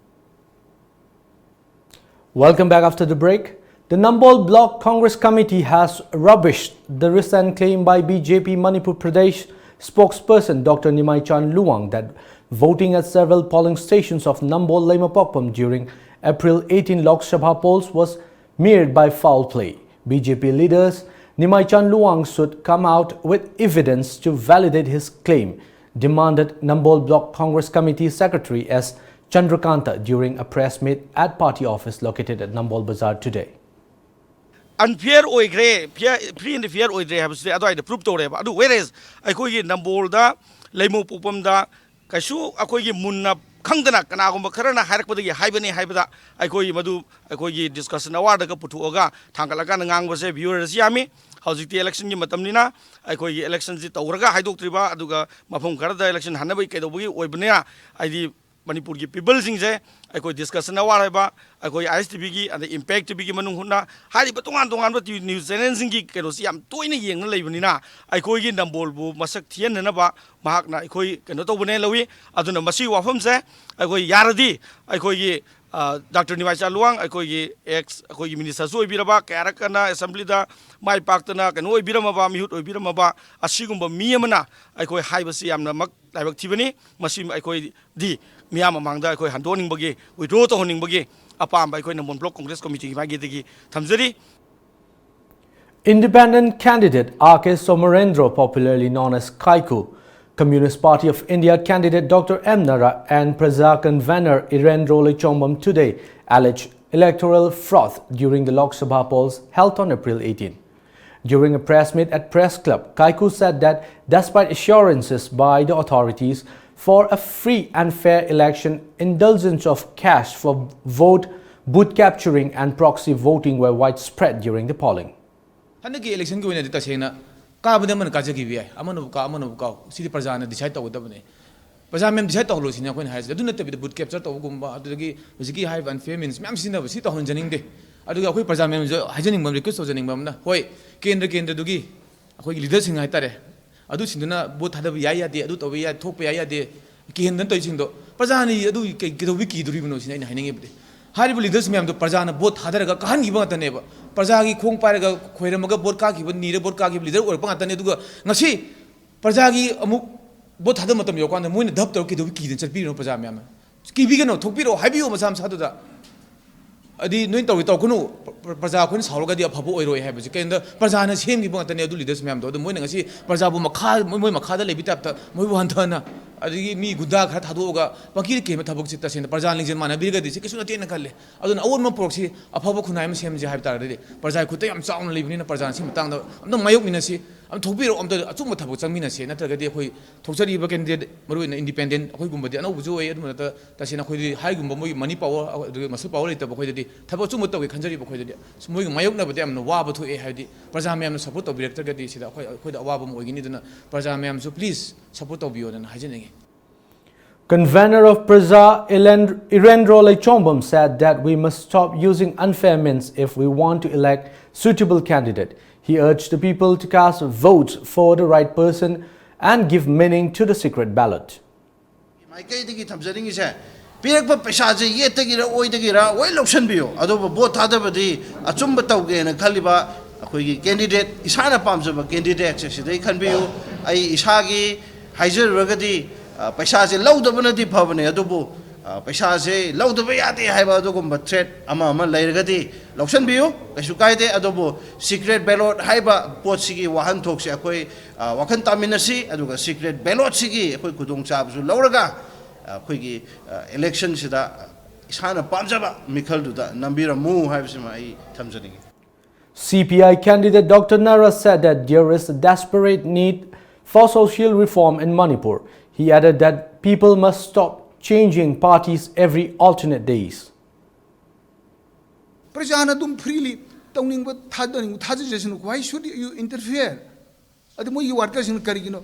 Welcome back after the break. The Nambol Block Congress Committee has rubbished the recent claim by B J P Manipur Pradesh spokesperson Doctor Nimaichan Luwang that voting at several polling stations of Nambol Leimapokpam during April eighteen Lok Sabha polls was mirrored by foul play. B J P leaders Nimaichan Luwang should come out with evidence to validate his claim, demanded Nambol Block Congress Committee Secretary S Chandrakanta during a press meet at party office located at Nambol Bazar today. Unfair ꯑꯣꯏꯈ꯭ꯔꯦ, fair, free and fair ꯑꯣꯏꯗ꯭ꯔꯦ ꯍꯥꯏꯕꯁꯤꯗꯤ ꯑꯗꯨꯋꯥꯏꯗ prove ꯇꯧꯔꯦꯕ꯫ ꯑꯗꯨ whereas ꯑꯩꯈꯣꯏꯒꯤ ꯅꯝꯕꯣꯜꯗ, ꯂꯩꯃꯄꯣꯛꯄꯝꯗ ꯀꯩꯁꯨ ꯑꯩꯈꯣꯏꯒꯤ ꯃꯨꯟꯅ ꯈꯪꯗꯅ ꯀꯅꯥꯒꯨꯝꯕ ꯈꯔꯅ ꯍꯥꯏꯔꯛꯄꯗꯒꯤ ꯍꯥꯏꯕꯅꯤ ꯍꯥꯏꯕꯗ ꯑꯩꯈꯣꯏ ꯃꯗꯨ ꯑꯩꯈꯣꯏꯒꯤ discussion awardꯗꯒ ꯄꯨꯊꯣꯛꯑꯒ ꯊꯥꯡꯒꯠꯂꯀꯥꯟꯗ ꯉꯥꯡꯕꯁꯦ viewers ꯌꯥꯝꯃꯤ꯫ ꯍꯧꯖꯤꯛꯇꯤ electionꯒꯤ ꯃꯇꯝꯅꯤꯅ ꯑꯩꯈꯣꯏꯒꯤ electionꯁꯤ ꯇꯧꯔꯒ ꯍꯥꯏꯗꯣꯛꯇ꯭ꯔꯤꯕ, ꯑꯗꯨꯒ ꯃꯐꯝ ꯈꯔꯗ election ꯍꯟꯅꯕꯒꯤ ꯀꯩꯗꯧꯕꯒꯤ ꯑꯣꯏꯕꯅꯤꯅ, ꯍꯥꯏꯗꯤ ꯃꯅꯤꯄꯨꯔꯒꯤ peopleꯁꯤꯡꯁꯦ ꯑꯩꯈꯣꯏ discussion award ꯍꯥꯏꯕ ꯑꯩꯈꯣꯏ ISTVꯒꯤ ꯑꯗꯩ Impact TVꯒꯤ ꯃꯅꯨꯡ ꯍꯨꯠꯅ ꯍꯥꯏꯔꯤꯕ ꯇꯣꯉꯥꯟ ꯇꯣꯉꯥꯟꯕ TV news channelꯁꯤꯡꯒꯤ ꯀꯩꯅꯣꯁꯤ ꯌꯥꯝ ꯇꯣꯏꯅ ꯌꯦꯡꯅ ꯂꯩꯕꯅꯤꯅ, ꯑꯩꯈꯣꯏꯒꯤ ꯅꯝꯕꯣꯜꯕꯨ ꯃꯁꯛ ꯊꯤꯍꯟꯅꯅꯕ ꯃꯍꯥꯛꯅ ꯑꯩꯈꯣꯏ ꯀꯩꯅꯣ ꯇꯧꯕꯅꯦ ꯂꯧꯏ꯫ ꯑꯗꯨꯅ ꯃꯁꯤꯒꯤ ꯋꯥꯐꯝꯁꯦ ꯑꯩꯈꯣꯏ ꯌꯥꯔꯗꯤ ꯑꯩꯈꯣꯏꯒꯤ ꯗꯥꯛꯇꯔ ꯅꯤꯃꯥꯏꯆꯥ ꯂꯨꯋꯥꯡ, ꯑꯩꯈꯣꯏꯒꯤ ꯑꯦꯛꯁ ꯑꯩꯈꯣꯏꯒꯤ ꯃꯤꯅꯤꯁꯇꯔꯁꯨ ꯑꯣꯏꯕꯤꯔꯕ, ꯀꯌꯥꯔꯛ ꯀꯟꯅ ꯑꯦꯁꯦꯝꯕ꯭ꯂꯤꯗ ꯃꯥꯏ ꯄꯥꯛꯇꯅ ꯀꯩꯅꯣ ꯑꯣꯏꯕꯤꯔꯝꯃꯕ, ꯃꯤꯍꯨꯠ ꯑꯣꯏꯕꯤꯔꯝꯃꯕ ꯑꯁꯤꯒꯨꯝꯕ ꯃꯤ ꯑꯃꯅ ꯑꯩꯈꯣꯏ ꯍꯥꯏꯕꯁꯤ ꯌꯥꯝꯅꯃꯛ ꯂꯥꯏꯕꯛ ꯊꯤꯕꯅꯤ꯫ ꯃꯁꯤ ꯑꯩꯈꯣꯏꯗꯤ ꯃꯤꯌꯥꯝ ꯃꯃꯥꯡꯗ ꯑꯩꯈꯣꯏ ꯍꯟꯗꯣꯛꯍꯟꯅꯤꯡꯕꯒꯤ, ꯋꯤꯗ꯭ꯔꯣ ꯇꯧꯍꯟꯅꯤꯡꯕꯒꯤ ꯑꯄꯥꯝꯕ ꯑꯩꯈꯣꯏ ꯅꯝꯕꯣꯜ ꯕ꯭ꯂꯣꯛ ꯀꯣꯡꯒ꯭ꯔꯦꯁ ꯀꯣꯃꯤꯇꯤꯒꯤ ꯃꯥꯏꯀꯩꯗꯒꯤ ꯊꯝꯖꯔꯤ꯫ Independent candidate R K Somarendro, popularly known as Kaiku, Communist Party of India candidate Doctor M Nara and Praja convener Irendro Leichombam today alleged electoral fraud during the Lok Sabha polls held on April eighteen. During a press meet at Press Club, Kaiku said that despite assurances by the authorities for a free and fair election, indulgence of cash for vote, booth capturing and proxy voting were widespread during the polling. ꯍꯟꯗꯛꯀꯤ ꯏꯂꯦꯛꯁꯟꯒꯤ ꯑꯣꯏꯅꯗꯤ ꯇꯁꯦꯡꯅ ꯀꯥꯕꯗ ꯑꯃꯅ ꯀꯥꯖꯈꯤꯕ ꯌꯥꯏ, ꯑꯃꯅꯕꯨ ꯀꯥ ꯑꯃꯅꯕꯨ ꯀꯥꯎ, ꯁꯤꯗꯤ ꯄ꯭ꯔꯖꯥꯅ design ꯇꯧꯒꯗꯕꯅꯤ꯫ ꯄ꯭ꯔꯖꯥ ꯃꯌꯥꯝ ꯗꯤꯁꯥꯏꯠ ꯇꯧꯍꯜꯂꯣ ꯁꯤꯅꯤ ꯑꯩꯈꯣꯏꯅ ꯍꯥꯏꯔꯤꯁꯦ꯫ ꯑꯗꯨ ꯅꯠꯇꯕꯤꯗ ꯕꯨꯠ ꯀꯦꯞꯆꯔ ꯇꯧꯕꯒꯨꯝꯕ, ꯑꯗꯨꯗꯒꯤ ꯍꯧꯖꯤꯛꯀꯤ ꯍꯥꯏꯔꯤꯕ ꯑꯟꯐꯤꯌꯔ ꯃꯤꯟꯁ ꯃꯌꯥꯝ ꯁꯤꯖꯤꯟꯅꯕ, ꯁꯤ ꯇꯧꯍꯟꯖꯅꯤꯡꯗꯦ꯫ ꯑꯗꯨꯒ ꯑꯩꯈꯣꯏ ꯄ꯭ꯔꯖꯥ ꯃꯌꯥꯝꯁꯨ ꯍꯥꯏꯖꯅꯤꯡꯕ ꯑꯃ, ꯔꯤꯀ꯭ꯋꯦꯁ ꯇꯧꯖꯅꯤꯡꯕ ꯑꯃꯅ, ꯍꯣꯏ, ꯀꯦꯟꯗ꯭ꯔ ꯀꯦꯟꯗ꯭ꯔꯗꯨꯒꯤ ꯑꯩꯈꯣꯏꯒꯤ ꯂꯤꯗꯔꯁꯤꯡ ꯍꯥꯏꯇꯥꯔꯦ, ꯑꯗꯨꯁꯤꯡꯗꯨꯅ ꯕꯣꯠ ꯊꯥꯗꯕ ꯌꯥꯏ ꯌꯥꯗꯦ, ꯑꯗꯨ ꯇꯧꯕ ꯌꯥꯏ, ꯊꯣꯛꯄ ꯌꯥꯏ ꯌꯥꯗꯦ, ꯀꯤꯍꯟꯗꯅ ꯇꯧꯔꯤꯁꯤꯡꯗꯣ, ꯄ꯭ꯔꯖꯥꯅ ꯑꯗꯨ ꯀꯩ-, ꯀꯩꯗꯧꯕꯩ ꯀꯤꯗꯣꯔꯤꯕꯅꯣ ꯁꯤꯅꯤ ꯑꯩꯅ ꯍꯥꯏꯅꯤꯡꯉꯤꯕꯗꯤ꯫ ꯍꯥꯏꯔꯤꯕ ꯂꯤꯗꯔꯁ ꯃꯌꯥꯝꯗꯣ ꯄ꯭ꯔꯖꯥꯅ ꯕꯣꯠ ꯊꯥꯗꯔꯒ ꯀꯥꯍꯟꯈꯤꯕ ꯉꯥꯛꯇꯅꯦꯕ꯫ ꯄ꯭ꯔꯖꯥꯒꯤ ꯈꯣꯡ ꯄꯥꯏꯔꯒ ꯈꯣꯏꯔꯝꯃꯒ ꯕꯣꯠ ꯀꯥꯈꯤꯕ, ꯅꯤꯔ ꯕꯣꯠ ꯀꯥꯈꯤꯕ ꯂꯤꯗꯔ ꯑꯣꯏꯔꯛꯄ ꯉꯥꯛꯇꯅꯦ꯫ ꯑꯗꯨꯒ ꯉꯁꯤ ꯄ꯭ꯔꯖꯥꯒꯤ ꯑꯃꯨꯛ ꯕꯣꯠ ꯊꯥꯗꯕ ꯃꯇꯝ ꯌꯧꯔꯀꯥꯟꯗ ꯃꯣꯏꯅ ꯙꯞ ꯇꯧꯔ ꯀꯩꯗꯧꯕꯩ ꯀꯤꯗꯅ ꯆꯠꯄꯤꯔꯤꯅꯣ ꯄ꯭ꯔꯖꯥ ꯃꯌꯥꯝꯅ? ꯀꯤꯕꯤꯒꯅꯣ, ꯊꯣꯛꯄꯤꯔꯛꯑꯣ, ꯍꯥꯏꯕꯤꯌꯣ ꯃꯁꯥ ꯃꯁꯥꯗꯨꯗ꯫ ꯑꯗꯤ ꯅꯣꯏ ꯇꯧꯔꯤ ꯇꯧꯔꯛꯀꯅꯨ, ꯄ꯭ꯔ-, ꯄ꯭ꯔꯖꯥ ꯑꯩꯈꯣꯏꯅ ꯁꯥꯎꯔꯒꯗꯤ ꯑꯐꯕ ꯑꯣꯏꯔꯣꯏ ꯍꯥꯏꯕꯁꯦ꯫ ꯀꯩꯒꯤꯅꯣꯗ ꯄ꯭ꯔꯖꯥꯅ ꯁꯦꯝꯈꯤꯕ ꯉꯥꯛꯇꯅꯦ ꯑꯗꯨ ꯂꯤꯗꯔꯁ ꯃꯌꯥꯝꯗꯣ꯫ ꯑꯗꯨ ꯃꯣꯏꯅ ꯉꯁꯤ ꯄ꯭ꯔꯖꯥꯕꯨ ꯃꯈꯥ, ꯃꯣꯏ, ꯃꯣꯏ ꯃꯈꯥꯗ ꯂꯩꯕ ꯇꯥꯏꯞꯇ ꯃꯣꯏꯕꯨ ꯍꯟꯊꯅ, ꯑꯗꯒꯤ ꯃꯤ ꯒꯨꯟꯗꯥ ꯈꯔ ꯊꯥꯗꯣꯛꯑꯒ ꯄꯪꯀꯤꯗ ꯀꯤꯍꯟꯕ ꯊꯕꯛꯁꯦ ꯇꯁꯦꯡꯅ ꯄ꯭ꯔꯖꯥ ꯂꯤꯡꯖꯦꯜ ꯃꯥꯟꯅꯕꯤꯔꯒꯗꯤ ꯁꯤ ꯀꯩꯁꯨ ꯅꯠꯇꯦꯅ ꯈꯜꯂꯦ꯫ ꯑꯗꯨꯅ ꯑꯑꯣꯟꯕ ꯄꯨꯔꯛꯁꯤ, ꯑꯐꯕ ꯈꯨꯟꯅꯥꯏ ꯑꯃ ꯁꯦꯝꯁꯤ ꯍꯥꯏꯕ ꯇꯥꯔꯒꯗꯤ ꯄ꯭ꯔꯖꯥꯒꯤ ꯈꯨꯠꯇ ꯌꯥꯝ ꯆꯥꯎꯅ ꯂꯩꯕꯅꯤꯅ ꯄ꯭ꯔꯖꯥꯅ ꯁꯤ ꯃꯇꯥꯡꯗ ꯑꯝꯇ ꯃꯥꯌꯣꯛꯃꯤꯟꯅꯁꯤ, ꯑꯝ ꯊꯣꯛꯄꯤꯔꯛꯑꯣ, ꯑꯝꯇ ꯑꯆꯨꯝꯕ ꯊꯕꯛ ꯆꯪꯃꯤꯟꯅꯁꯤ꯫ ꯅꯠꯇ꯭ꯔꯒꯗꯤ ꯑꯩꯈꯣꯏ ꯊꯣꯛꯆꯔꯤꯕ ꯀꯦꯟꯗꯤꯗꯦꯠ, ꯃꯔꯨꯑꯣꯏꯅ ꯏꯟꯗꯤꯄꯦꯟꯗꯦꯟ ꯑꯩꯈꯣꯏꯒꯨꯝꯕꯗꯤ ꯑꯅꯧꯕꯁꯨ ꯑꯣꯏ, ꯑꯗꯨ ꯅꯠꯇ ꯇꯁꯦꯡꯅ ꯑꯩꯈꯣꯏꯗꯤ ꯍꯥꯏꯒꯨꯝꯕ ꯃꯣꯏꯒꯤ ꯃꯅꯤ ꯄꯥꯋꯔ, ꯑꯗꯨꯒ ꯃꯁꯜ ꯄꯥꯋꯔ ꯂꯩꯇꯕ ꯑꯩꯈꯣꯏꯗꯗꯤ ꯊꯕꯛ ꯑꯆꯨꯝꯕ ꯇꯧꯒꯦ ꯈꯟꯖꯔꯤꯕ ꯑꯩꯈꯣꯏꯗꯗꯤ ꯃꯣꯏꯒ ꯃꯥꯌꯣꯛꯅꯕꯗ ꯌꯥꯝꯅ ꯋꯥꯕ ꯊꯣꯛꯑꯦ꯫ ꯍꯥꯏꯕꯗꯤ ꯄ꯭ꯔꯖꯥ ꯃꯌꯥꯝꯅ ꯁꯞꯄꯣꯔꯠ ꯇꯧꯕꯤꯔꯛꯇ꯭ꯔꯒꯗꯤ ꯁꯤꯗ ꯑꯩꯈꯣꯏ, ꯑꯩꯈꯣꯏꯗ ꯑꯋꯥꯕ ꯑꯃ ꯑꯣꯏꯒꯅꯤ꯫ ꯑꯗꯨꯅ ꯄ꯭ꯔꯖꯥ ꯃꯌꯥꯝꯁꯨ ꯄ꯭ꯂꯤꯖ ꯁꯞꯄꯣꯔꯠ ꯇꯧꯕꯤꯌꯣꯗꯅ ꯍꯥꯏꯖꯅꯤꯡꯉꯤ꯫ Convener of Praja, Ilen-, Irendro Leichombam, said that we must stop using unfair means if we want to elect suitable candidate. He urged the people to cast votes for the right person and give meaning to the secret ballot. ꯃꯥꯏꯀꯩꯗꯒꯤ ꯊꯝꯖꯅꯤꯡꯉꯤꯁꯦ, ꯄꯤꯔꯛꯄ ꯄꯩꯁꯥꯁꯦ ꯌꯦꯠꯇꯒꯤꯔ ꯑꯣꯏꯗꯒꯤꯔ ꯂꯣꯏ ꯂꯧꯁꯤꯟꯕꯤꯌꯨ꯫ ꯑꯗꯨꯕꯨ vote ꯊꯥꯗꯕꯗꯤ ꯑꯆꯨꯝꯕ ꯇꯧꯒꯦꯅ ꯈꯜꯂꯤꯕ ꯑꯩꯈꯣꯏꯒꯤ candidate, ꯏꯁꯥꯅ ꯄꯥꯝꯖꯕ ꯀꯦꯟꯗꯤꯗꯦꯠꯁꯦ ꯁꯤꯗꯩ ꯈꯟꯕꯤꯌꯨ꯫ ꯑꯩ ꯏꯁꯥꯒꯤ ꯍꯥꯏꯖꯔꯨꯔꯒꯗꯤ, ꯑ, ꯄꯩꯁꯥꯁꯦ ꯂꯧꯗꯕꯅꯗꯤ ꯐꯕꯅꯦ, ꯑꯗꯨꯕꯨ, ꯑ, ꯄꯩꯁꯥꯁꯦ ꯂꯧꯗꯕ ꯌꯥꯗꯦ ꯍꯥꯏꯕ ꯑꯗꯨꯒꯨꯝꯕ ꯊ꯭ꯔꯦꯠ ꯑꯃ ꯑꯃ ꯂꯩꯔꯒꯗꯤ ꯂꯧꯁꯤꯟꯕꯤꯌꯨ, ꯀꯩꯁꯨ ꯀꯥꯏꯗꯦ꯫ ꯑꯗꯨꯕꯨ ꯁꯤꯀ꯭ꯔꯦꯠ ꯕꯦꯂꯣꯠ ꯍꯥꯏꯕ ꯄꯣꯠꯁꯤꯒꯤ ꯋꯥꯍꯟꯊꯣꯛꯁꯦ ꯑꯩꯈꯣꯏ, ꯑ, ꯋꯥꯈꯜ ꯇꯥꯃꯤꯟꯅꯁꯤ, ꯑꯗꯨꯒ ꯁꯤꯀ꯭ꯔꯦꯠ ꯕꯦꯂꯣꯠꯁꯤꯒꯤ ꯑꯩꯈꯣꯏ ꯈꯨꯗꯣꯡꯆꯥꯕꯁꯨ ꯂꯧꯔꯒ, ꯑ, ꯑꯩꯈꯣꯏꯒꯤ, ꯑ, ꯏꯂꯦꯛꯁꯟꯁꯤꯗ ꯏꯁꯥꯅ ꯄꯥꯝꯖꯕ ꯃꯤꯈꯜꯗꯨꯗ ꯅꯝꯕꯤꯔꯝꯃꯨ ꯍꯥꯏꯕꯁꯤꯃ ꯑꯩ ꯊꯝꯖꯅꯤꯡꯉꯤ꯫ C P I candidate Doctor Nara said that there is a desperate need for social reform in Manipur. He added that people must stop changing parties every alternate days. ꯄ꯭ꯔꯖꯥꯅ ꯑꯗꯨꯝ ꯐ꯭ꯔꯤꯂꯤ ꯇꯧꯅꯤꯡꯕ ꯊꯥꯗꯅꯤꯡꯕ ꯊꯥꯖꯖꯁꯅꯨ꯫ Why should you interfere? ꯑꯗꯨ ꯃꯣꯏꯒꯤ ꯋꯥꯔꯀꯔꯁꯤꯡꯅ ꯀꯔꯤꯒꯤꯅꯣ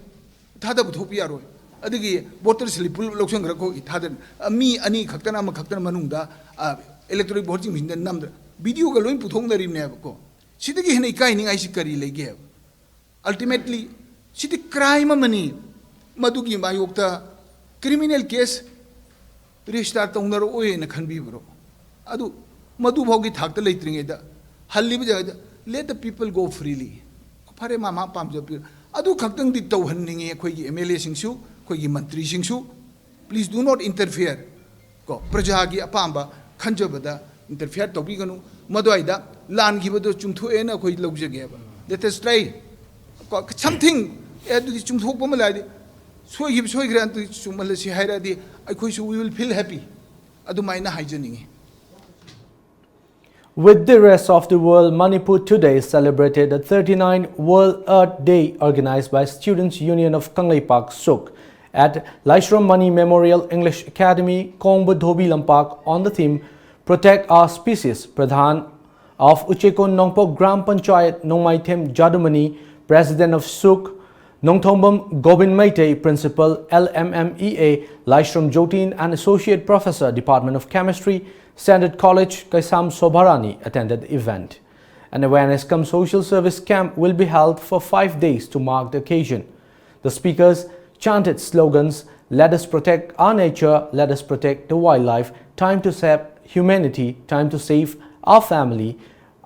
ꯊꯥꯗꯕ ꯊꯣꯛꯄ ꯌꯥꯔꯣꯏ? ꯑꯗꯒꯤ voters sleep ꯄꯨꯂꯞ ꯂꯧꯁꯤꯟꯈ꯭ꯔ ꯈꯣꯠꯈꯤ ꯊꯥꯗꯅꯤ꯫ ꯑ, ꯃꯤ ꯑꯅꯤ ꯈꯛꯇꯅ ꯑꯃ ꯈꯛꯇꯅ ꯃꯅꯨꯡꯗ, ꯑ, ꯏꯂꯦꯛꯇꯣꯔꯦꯜ ꯚꯣꯠꯁꯤꯡꯁꯤꯗ ꯅꯝꯗ꯭ꯔ ꯚꯤꯗꯤꯑꯣꯒ ꯂꯣꯏ ꯄꯨꯊꯣꯛꯅꯔꯤꯕꯅꯦꯕꯀꯣ꯫ ꯁꯤꯗꯒꯤ ꯍꯦꯟꯅ ꯏꯀꯥꯏꯅꯤꯡꯉꯥꯏꯁꯤ ꯀꯔꯤ ꯂꯩꯒꯦꯕ? Ultimately ꯁꯤꯗꯤ ꯀ꯭ꯔꯥꯏꯝ ꯑꯃꯅꯤ꯫ ꯃꯗꯨꯒꯤ ꯃꯥꯌꯣꯛꯇ ꯀ꯭ꯔꯤꯃꯤꯅꯦꯜ ꯀꯦꯁ ꯔꯦꯖꯤꯁꯇꯥꯔ ꯇꯧꯅꯔꯛꯑꯣꯏꯅ ꯈꯟꯕꯤꯕ꯭ꯔꯣ? ꯑꯗꯨ ꯃꯗꯨꯐꯥꯎꯒꯤ ꯊꯥꯛꯇ ꯂꯩꯇ꯭ꯔꯤꯉꯩꯗ ꯍꯜꯂꯤꯕ ꯖꯒꯥꯗ let the people go freely꯫ ꯐꯔꯦ, ꯃꯥ ꯃꯥ ꯄꯥꯝꯖꯕ ꯄꯤꯔꯣ꯫ ꯑꯗꯨ ꯈꯛꯇꯪꯗꯤ ꯇꯧꯍꯟꯅꯤꯡꯉꯤ ꯑꯩꯈꯣꯏꯒꯤ ꯑꯦꯝ ꯑꯦꯜ ꯑꯦꯁꯤꯡꯁꯨ, ꯑꯩꯈꯣꯏꯒꯤ ꯃꯟꯇ꯭ꯔꯤꯁꯤꯡꯁꯨ꯫ Please do not interfere꯫ ꯀꯣ, ꯄ꯭ꯔꯖꯥꯒꯤ ꯑꯄꯥꯝꯕ ꯈꯟꯖꯕꯗ ꯏꯟꯇꯔꯐꯤꯌꯔ ꯇꯧꯕꯤꯒꯅꯨ꯫ ꯃꯗꯨꯋꯥꯏꯗ ꯂꯥꯟꯈꯤꯕꯗꯣ ꯆꯨꯝꯊꯣꯛꯑꯦꯅ ꯑꯩꯈꯣꯏ ꯂꯧꯖꯒꯦꯕ꯫ Let us try꯫ ꯀꯣ, something, ꯑꯦ, ꯑꯗꯨꯗꯤ ꯆꯨꯝꯊꯣꯛꯄ ꯑꯃ ꯂꯩꯔꯗꯤ, ꯁꯣꯏꯈꯤꯕ ꯁꯣꯏꯈ꯭ꯔꯦ, ꯑꯗꯨꯗꯤ ꯆꯨꯝꯍꯜꯂꯁꯤ ꯍꯥꯏꯔꯗꯤ ꯑꯩꯈꯣꯏꯁꯨ we will feel happy꯫ ꯑꯗꯨꯃꯥꯏꯅ ꯍꯥꯏꯖꯅꯤꯡꯉꯤ꯫ With the rest of the world, Manipur today celebrated the thirty-ninth World Earth Day organized by Students Union of Kangleipak, SUK, at Laishram Mani Memorial English Academy, Kongba Dhobi Lampak, on the theme Protect Our Species. Pradhan of Uchekon Nongpok Gram Panchayat, Nongmaithem Jadumani, President of SUK, Nongthombam Gobind Meitei, Principal, L M M E A, Laishram Jotin, and Associate Professor, Department of Chemistry, Standard College, Kaisam Sobharani, attended the event. An awareness cum social service camp will be held for five days to mark the occasion. The speakers chanted slogans Let us protect our nature, let us protect the wildlife. Time to save humanity, time to save our family.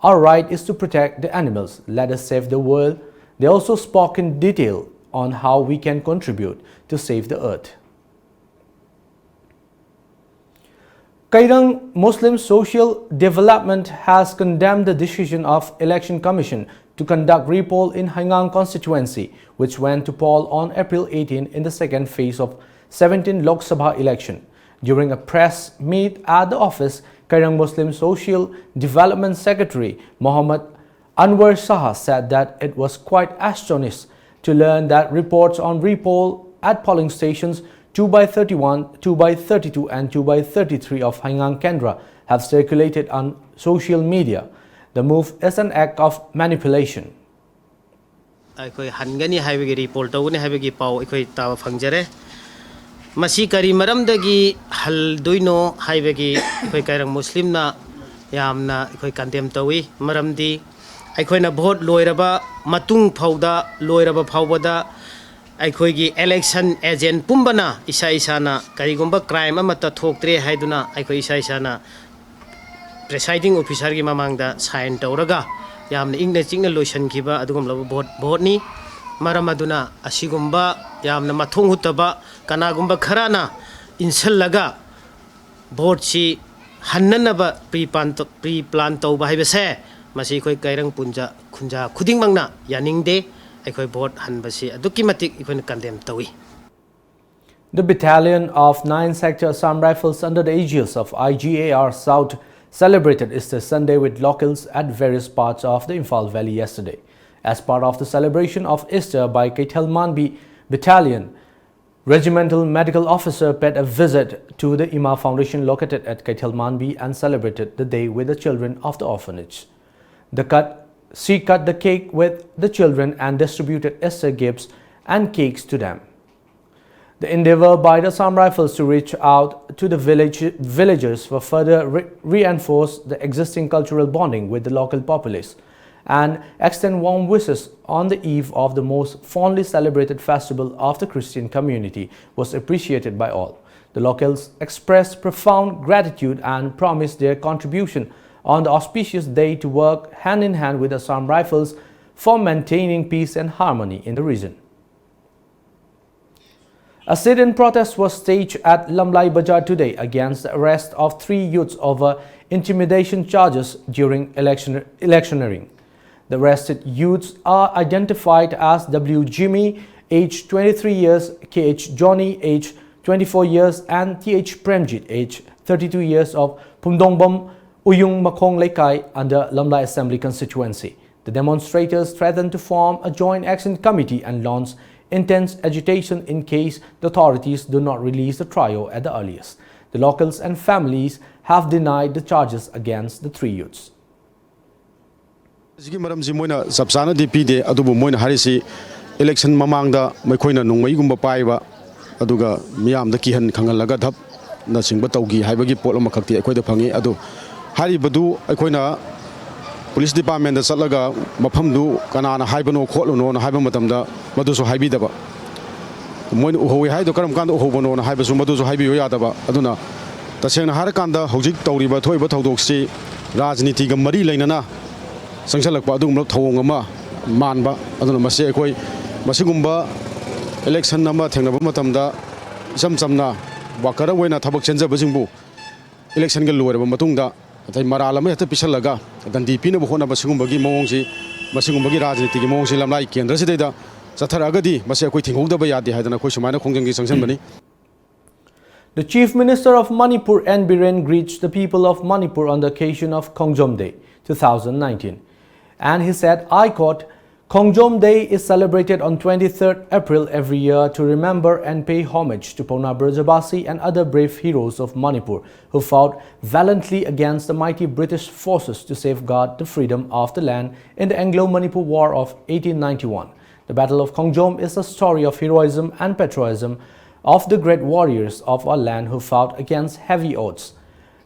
Our right is to protect the animals. Let us save the world. They also spoke in detail on how we can contribute to save the earth. Kairang Muslim Social Development has condemned the decision of Election Commission to conduct repoll in Haigang constituency, which went to poll on April eighteen in the second phase of seventeen Lok Sabha election. During a press meet at the office, Kairang Muslim Social Development Secretary Mohammad Anwar Shah said that it was quite astonished to learn that reports on repoll at polling stations two by thirty-one, two by thirty-two, and two by thirty-three of Haigang Kendra have circulated on social media. The move is an act of manipulation. ꯑꯩꯈꯣꯏ ꯍꯟꯒꯅꯤ ꯍꯥꯏꯕꯒꯤ, ꯔꯤꯄꯣꯜ ꯇꯧꯒꯅꯤ ꯍꯥꯏꯕꯒꯤ ꯄꯥꯎ ꯑꯩꯈꯣꯏ ꯇꯥꯕ ꯐꯪꯖꯔꯦ꯫ ꯃꯁꯤ ꯀꯔꯤ ꯃꯔꯝꯗꯒꯤ ꯍꯜꯗꯣꯏꯅꯣ ꯍꯥꯏꯕꯒꯤ ꯑꯩꯈꯣꯏ ꯀꯩꯔꯪ ꯃꯨꯁꯂꯤꯝꯅ ꯌꯥꯝꯅ ꯑꯩꯈꯣꯏ ꯀꯟꯗꯦꯝ ꯇꯧꯏ꯫ ꯃꯔꯝꯗꯤ ꯑꯩꯈꯣꯏꯅ ꯚꯣꯠ ꯂꯣꯏꯔꯕ ꯃꯇꯨꯡ ꯐꯥꯎꯗ, ꯂꯣꯏꯔꯕ ꯐꯥꯎꯕꯗ ꯑꯩꯈꯣꯏꯒꯤ ꯏꯂꯦꯛꯁꯟ ꯑꯦꯖꯦꯟ ꯄꯨꯝꯕꯅ ꯏꯁꯥ ꯏꯁꯥꯅ ꯀꯔꯤꯒꯨꯝꯕ ꯀ꯭ꯔꯥꯏꯝ ꯑꯃꯠꯇ ꯊꯣꯛꯇ꯭ꯔꯦ ꯍꯥꯏꯗꯨꯅ ꯑꯩꯈꯣꯏ ꯏꯁꯥ ꯏꯁꯥꯅ ꯄ꯭ꯔꯤꯁꯥꯏꯗꯤꯡ ꯑꯣꯐꯤꯁꯥꯔꯒꯤ ꯃꯃꯥꯡꯗ ꯁꯥꯏꯟ ꯇꯧꯔꯒ ꯌꯥꯝꯅ ꯏꯪꯅ ꯆꯤꯛꯅ ꯂꯣꯏꯁꯤꯟꯈꯤꯕ ꯑꯗꯨꯒꯨꯝꯂꯕ ꯚꯣꯠ, ꯚꯣꯠꯅꯤ꯫ ꯃꯔꯝ ꯑꯗꯨꯅ ꯑꯁꯤꯒꯨꯝꯕ ꯌꯥꯝꯅ ꯃꯊꯣꯡ ꯍꯨꯠꯇꯕ ꯀꯅꯥꯒꯨꯝꯕ ꯈꯔꯅ ꯏꯟꯁꯤꯜꯂꯒ ꯚꯣꯠꯁꯤ ꯍꯟꯅꯅꯕ ꯄ꯭ꯔꯤ ꯄ꯭ꯂꯥꯟ ꯇꯧꯕ ꯍꯥꯏꯕꯁꯦ ꯃꯁꯤ ꯑꯩꯈꯣꯏ ꯀꯩꯔꯪ ꯄꯨꯟꯖꯥ ꯈꯨꯟꯖꯥ ꯈꯨꯗꯤꯡꯃꯛꯅ ꯌꯥꯅꯤꯡꯗꯦ꯫ ꯑꯩꯈꯣꯏ ꯚꯣꯠ ꯍꯟꯕꯁꯤ ꯑꯗꯨꯛꯀꯤ ꯃꯇꯤꯛ ꯑꯩꯈꯣꯏꯅ ꯀꯟꯗꯦꯝ ꯇꯧꯏ꯫ The battalion of ninth Sector Assam Rifles under the aegis of I G A R South celebrated Easter Sunday with locals at various parts of the Imphal Valley yesterday. As part of the celebration of Easter by Keithelmanbi Battalion, Regimental Medical Officer paid a visit to the Ima Foundation located at Keithelmanbi and celebrated the day with the children of the orphanage. The cut, she cut the cake with the children and distributed Easter gifts and cakes to them. The endeavor by the Assam Rifles to reach out to the village, villagers for further re-, reinforce the existing cultural bonding with the local populace. and extend warm wishes on the eve of the most fondly celebrated festival of the Christian community was appreciated by all. The locals expressed profound gratitude and promised their contribution on the auspicious day to work hand in hand with Assam Rifles for maintaining peace and harmony in the region. A sit-in protest was staged at Lamlai Bazar today against the arrest of three youths over intimidation charges during election, electioneering. The arrested youths are identified as W Jimmy, age twenty-three years, K H Johnny, age twenty-four years, and T H Premjit, age thirty-two years, of Phumdongbam Uyung Makhong Leikai under Lamlai Assembly Constituency. The demonstrators threatened to form a joint action committee and launch intense agitation in case the authorities do not release the trio at the earliest. The locals and families have denied the charges against the three youths. ꯁꯤꯒꯤ ꯃꯔꯝꯁꯤ ꯃꯣꯏꯅ ꯆꯞ ꯆꯥꯅꯗꯤ ꯄꯤꯗꯦ, ꯑꯗꯨꯕꯨ ꯃꯣꯏꯅ ꯍꯥꯏꯔꯤꯁꯤ election ꯃꯃꯥꯡꯗ ꯃꯈꯣꯏꯅ ꯅꯣꯡꯃꯩꯒꯨꯝꯕ ꯄꯥꯏꯕ, ꯑꯗꯨꯒ ꯃꯤꯌꯥꯝꯗ ꯀꯤꯍꯟ ꯈꯪꯍꯜꯂꯒ ꯙꯞꯅꯆꯤꯡꯕ ꯇꯧꯈꯤ ꯍꯥꯏꯕꯒꯤ ꯄꯣꯠ ꯑꯃꯈꯛꯇꯤ ꯑꯩꯈꯣꯏꯗ ꯐꯪꯉꯤ꯫ ꯑꯗꯨ ꯍꯥꯏꯔꯤꯕꯗꯨ ꯑꯩꯈꯣꯏꯅ ꯄꯨꯂꯤꯁ ꯗꯤꯄꯥꯔꯠꯃꯦꯟꯗ ꯆꯠꯂꯒ ꯃꯐꯝꯗꯨ ꯀꯅꯥꯅ ꯍꯥꯏꯕꯅꯣ ꯈꯣꯠꯂꯨꯅꯣꯅ ꯍꯥꯏꯕ ꯃꯇꯝꯗ ꯃꯗꯨꯁꯨ ꯍꯥꯏꯕꯤꯗꯕ꯫ ꯃꯣꯏꯅ ꯎꯍꯧꯋꯤ ꯍꯥꯏꯗꯣ ꯀꯔꯝ ꯀꯥꯟꯗ ꯎꯍꯧꯕꯅꯣꯅ ꯍꯥꯏꯕꯁꯨ ꯃꯗꯨꯁꯨ ꯍꯥꯏꯕꯤꯌꯨ ꯌꯥꯗꯕ꯫ ꯑꯗꯨꯅ ꯇꯁꯦꯡꯅ ꯍꯥꯏꯔꯀꯥꯟꯗ ꯍꯧꯖꯤꯛ ꯇꯧꯔꯤꯕ ꯊꯣꯛꯏꯕ ꯊꯧꯗꯣꯛꯁꯤ ꯔꯥꯖꯅꯤꯇꯤꯒ ꯃꯔꯤ ꯂꯩꯅꯅ ꯆꯪꯁꯤꯜꯂꯛꯄ ꯑꯗꯨꯒꯨꯝꯂꯕ ꯊꯧꯑꯣꯡ ꯑꯃ ꯃꯥꯟꯕ꯫ ꯑꯗꯨꯅ ꯃꯁꯤ ꯑꯩꯈꯣꯏ ꯃꯁꯤꯒꯨꯝꯕ ꯏꯂꯦꯛꯁꯟ ꯑꯃ ꯊꯦꯡꯅꯕ ꯃꯇꯝꯗ ꯏꯆꯝ ꯆꯝꯅ ꯋꯥꯀꯔ ꯑꯣꯏꯅ ꯊꯕꯛ ꯆꯦꯟꯖꯕꯁꯤꯡꯕꯨ ꯏꯂꯦꯛꯁꯟꯒ ꯂꯣꯏꯔꯕ ꯃꯇꯨꯡꯗ ꯑꯇꯩ ꯃꯔꯥꯜ ꯑꯃ ꯍꯦꯛꯇ ꯄꯤꯁꯜꯂꯒ ꯗꯟꯗꯤ ꯄꯤꯅꯕ ꯍꯣꯠꯅꯕ ꯁꯤꯒꯨꯝꯕꯒꯤ ꯃꯑꯣꯡꯁꯤ, ꯃꯁꯤꯒꯨꯝꯕꯒꯤ ꯔꯥꯖꯅꯤꯇꯤꯒꯤ ꯃꯑꯣꯡꯁꯤ ꯂꯝꯂꯥꯏ ꯀꯦꯟꯗ꯭ꯔꯁꯤꯗꯩꯗ ꯆꯠꯊꯔꯛꯑꯒꯗꯤ ꯃꯁꯤ ꯑꯩꯈꯣꯏ ꯊꯤꯡꯍꯧꯗꯕ ꯌꯥꯗꯦ ꯍꯥꯏꯗꯅ ꯑꯩꯈꯣꯏ ꯁꯨꯃꯥꯏꯅ ꯈꯣꯡꯖꯪꯒꯤ ꯆꯪꯁꯤꯟꯕꯅꯤ꯫ The Chief Minister of Manipur, N Biren, greets the people of Manipur on the occasion of Khongjom Day two thousand nineteen, and he said, I quote, Khongjom Day is celebrated on twenty-third April every year to remember and pay homage to Pauna Brajabasi and other brave heroes of Manipur who fought valiantly against the mighty British forces to safeguard the freedom of the land in the Anglo-Manipur War of eighteen ninety-one. The Battle of Khongjom is a story of heroism and patriotism of the great warriors of our land who fought against heavy odds,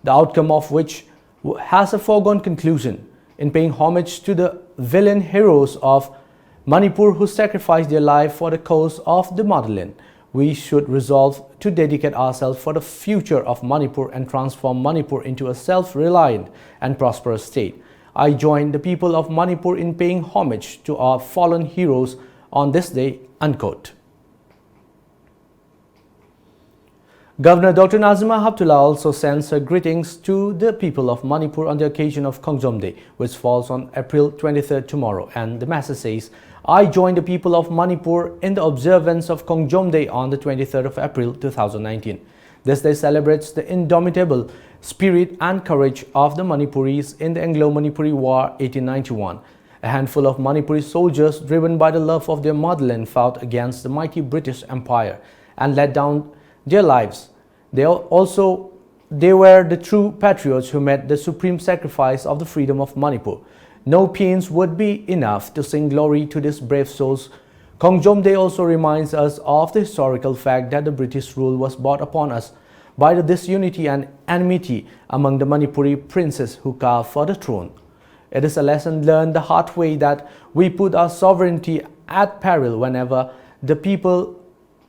the outcome of which has a foregone conclusion. In paying homage to the valiant heroes of Manipur who sacrificed their life for the cause of the motherland. We should resolve to dedicate ourselves for the future of Manipur and transform Manipur into a self-reliant and prosperous state. I join the people of Manipur in paying homage to our fallen heroes on this day, unquote. Governor Doctor Nazima Heptulla also sends her greetings to the people of Manipur on the occasion of Khongjom Day, which falls on April twenty-third, tomorrow, and the message says, "I join the people of Manipur in the observance of Khongjom Day on the twenty-third of April two thousand nineteen. This day celebrates the indomitable spirit and courage of the Manipuris in the Anglo-Manipuri War eighteen ninety-one. A handful of Manipuri soldiers, driven by the love of their motherland, fought against the mighty British Empire and laid down their lives. They are also they were the true patriots who made the supreme sacrifice of the freedom of Manipur. No paeans would be enough to sing glory to these brave souls." Khongjom Day also reminds us of the historical fact that the British rule was brought upon us by the disunity and enmity among the Manipuri princes who carved for the throne. It is a lesson learned the hard way that we put our sovereignty at peril whenever the people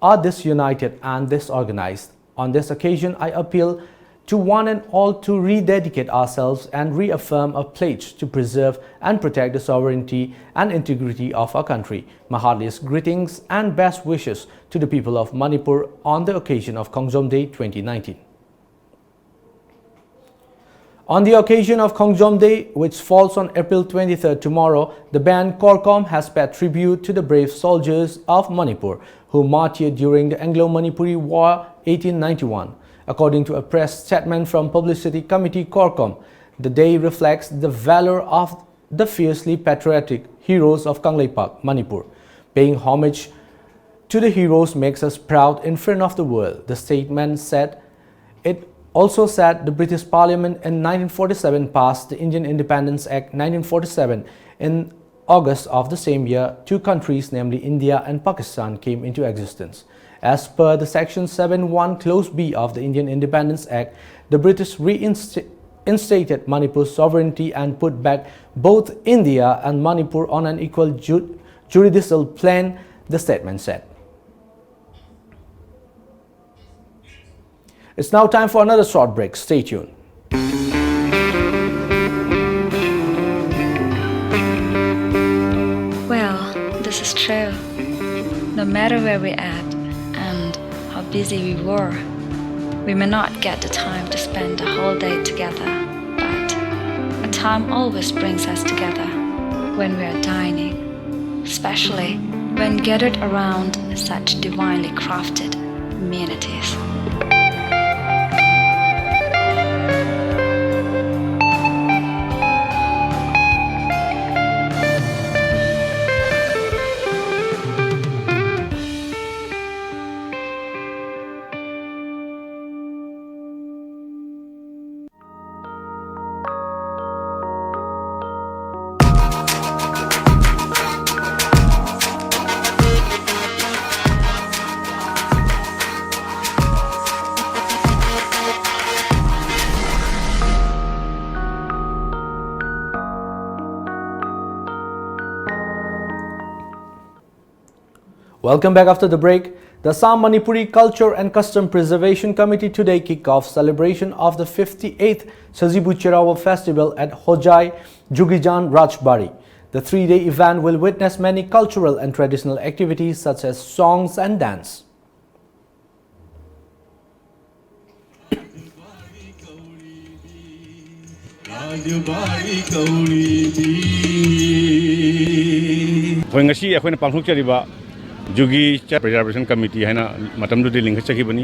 are disunited and disorganized. On this occasion, I appeal to one and all to rededicate ourselves and reaffirm a pledge to preserve and protect the sovereignty and integrity of our country. My heartiest greetings and best wishes to the people of Manipur on the occasion of Khongjom Day twenty nineteen. On the occasion of Khongjom Day, which falls on April twenty-third, tomorrow, the band Corcom has paid tribute to the brave soldiers of Manipur who martyred during the Anglo-Manipuri War eighteen ninety-one. According to a press statement from Publicity Committee Corcom, the day reflects the valor of the fiercely patriotic heroes of Kangleipak, Manipur. Paying homage to the heroes makes us proud in front of the world, the statement said. It also said the British Parliament in nineteen forty-seven passed the Indian Independence Act nineteen forty-seven. In August of the same year, two countries, namely India and Pakistan, came into existence. As per the Section seven one, Clause B of the Indian Independence Act, the British reinst- reinstated Manipur's sovereignty and put back both India and Manipur on an equal ju- juridical plane, the statement said. It's now time for another short break. Stay tuned. Well, this is true. No matter where we at and how busy we were, we may not get the time to spend the whole day together. But a time always brings us together when we are dining, especially when gathered around such divinely crafted amenities. Welcome back after the break. The Assam Manipuri Culture and Custom Preservation Committee today kick off celebration of the fifty-eighth Sajibu Cherawa Festival at Hojai Jugijan Rajbari. The three-day event will witness many cultural and traditional activities such as songs and dance. ꯑꯩꯈꯣꯏ ꯉꯁꯤ ꯑꯩꯈꯣꯏꯅ ꯄꯥꯡꯊꯣꯛꯆꯔꯤꯕ ꯖꯨꯒꯤ child preservation committee ꯍꯥꯏꯅ ꯃꯇꯝꯗꯨꯗ ꯂꯤꯡꯈꯠꯆꯈꯤꯕꯅꯤ꯫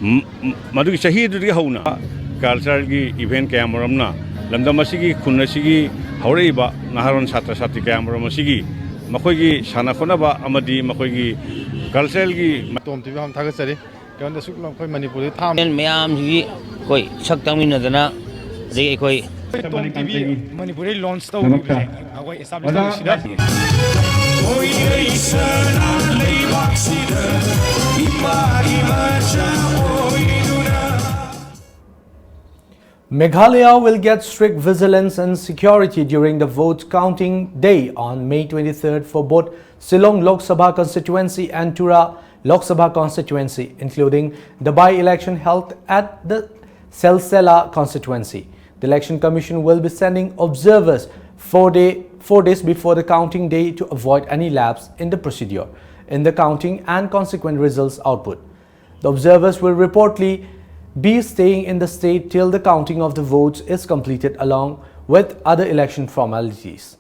ꯃ- ꯃ- ꯃꯗꯨꯒꯤ ꯆꯍꯤꯗꯨꯗꯒꯤ ꯍꯧꯅ ꯀꯜꯆꯔꯒꯤ ꯏꯚꯦꯟ ꯀꯌꯥ ꯃꯔꯨꯝꯅ ꯂꯝꯗꯝ ꯑꯁꯤꯒꯤ ꯈꯨꯟ ꯑꯁꯤꯒꯤ ꯍꯧꯔꯛꯏꯕ ꯅꯍꯥꯔꯣꯜ ꯁꯥꯇ꯭ꯔ ꯁꯥꯇ꯭ꯔꯤ ꯀꯌꯥ ꯃꯔꯨꯝ ꯑꯁꯤꯒꯤ ꯃꯈꯣꯏꯒꯤ ꯁꯥꯟꯅ ꯈꯣꯠꯅꯕ ꯑꯃꯗꯤ ꯃꯈꯣꯏꯒꯤ ꯀꯜꯆꯔꯒꯤ ꯇꯣꯝ ꯇꯤ ꯚꯤ ꯌꯥꯝ ꯊꯥꯒꯠꯆꯔꯤ꯫ ꯀꯩꯅꯣꯗ ꯑꯁꯨꯛ ꯑꯩꯈꯣꯏ ꯃꯅꯤꯄꯨꯔꯗ ꯊꯥ ꯑꯃ ꯃꯌꯥꯝꯁꯤꯒꯤ ꯑꯩꯈꯣꯏ ꯁꯛ ꯇꯥꯛꯃꯤꯟꯅꯗꯅ ꯑꯗꯒꯤ ꯑꯩꯈꯣꯏ ꯇꯣꯝ ꯇꯤ ꯚꯤ ꯃꯅꯤꯄꯨꯔꯗꯒꯤ ꯂꯣꯟꯁ ꯇꯧꯈꯤꯕꯁꯦ ꯑꯩꯈꯣꯏ ꯑꯦꯁꯇꯥꯕ꯭ꯂꯤꯁ ꯇꯧꯕꯁꯤꯗ Meghalaya will get strict vigilance and security during the vote counting day on May twenty-third for both Shillong Lok Sabha constituency and Tura Lok Sabha constituency, including the by-election held at the Selsela constituency. The Election Commission will be sending observers four day, four days before the counting day to avoid any lapse in the procedure in the counting and consequent results output. The observers will reportedly be staying in the state till the counting of the votes is completed, along with other election formalities.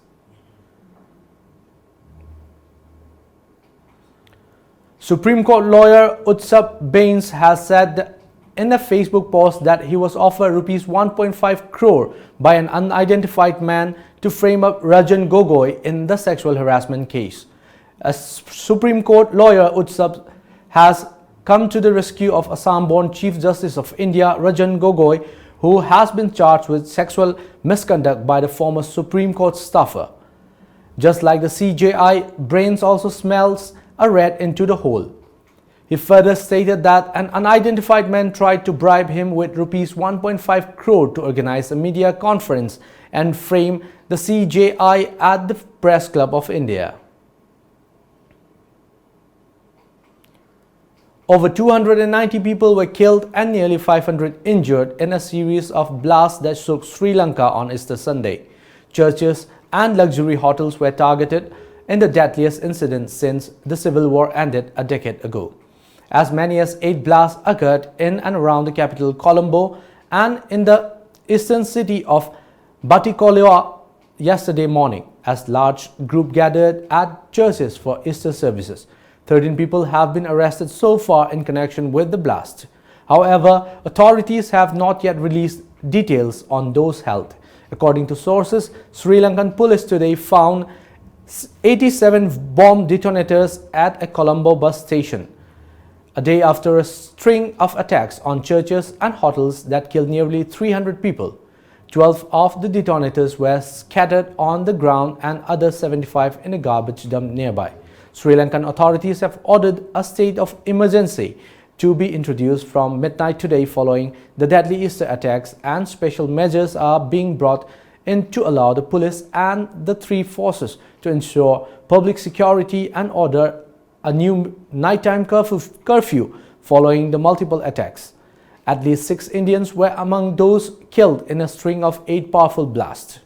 Supreme Court lawyer Utsav Bains has said in a Facebook post that he was offered rupees one point five crore by an unidentified man to frame up Ranjan Gogoi in the sexual harassment case. A S-, Supreme Court lawyer Utsav has come to the rescue of Assam-born Chief Justice of India Ranjan Gogoi, who has been charged with sexual misconduct by the former Supreme Court staffer. Just like the C J I, Bains also smells a rat into the hole. He further stated that an unidentified man tried to bribe him with rupees one point five crore to organize a media conference and frame the C J I at the Press Club of India. Over two hundred ninety people were killed and nearly five hundred injured in a series of blasts that shook Sri Lanka on Easter Sunday. Churches and luxury hotels were targeted in the deadliest incident since the civil war ended a decade ago. As many as eight blasts occurred in and around the capital Colombo and in the eastern city of Batticaloa yesterday morning, as large group gathered at churches for Easter services. Thirteen people have been arrested so far in connection with the blast. However, authorities have not yet released details on those held. According to sources, Sri Lankan police today found s-, eighty-seven bomb detonators at a Colombo bus station, a day after a string of attacks on churches and hotels that killed nearly three hundred people. Twelve of the detonators were scattered on the ground and other seventy-five in a garbage dump nearby. Sri Lankan authorities have ordered a state of emergency to be introduced from midnight today following the deadly Easter attacks, and special measures are being brought in to allow the police and the three forces to ensure public security and order. A new nighttime curfew, curfew following the multiple attacks. At least six Indians were among those killed in a string of eight powerful blasts.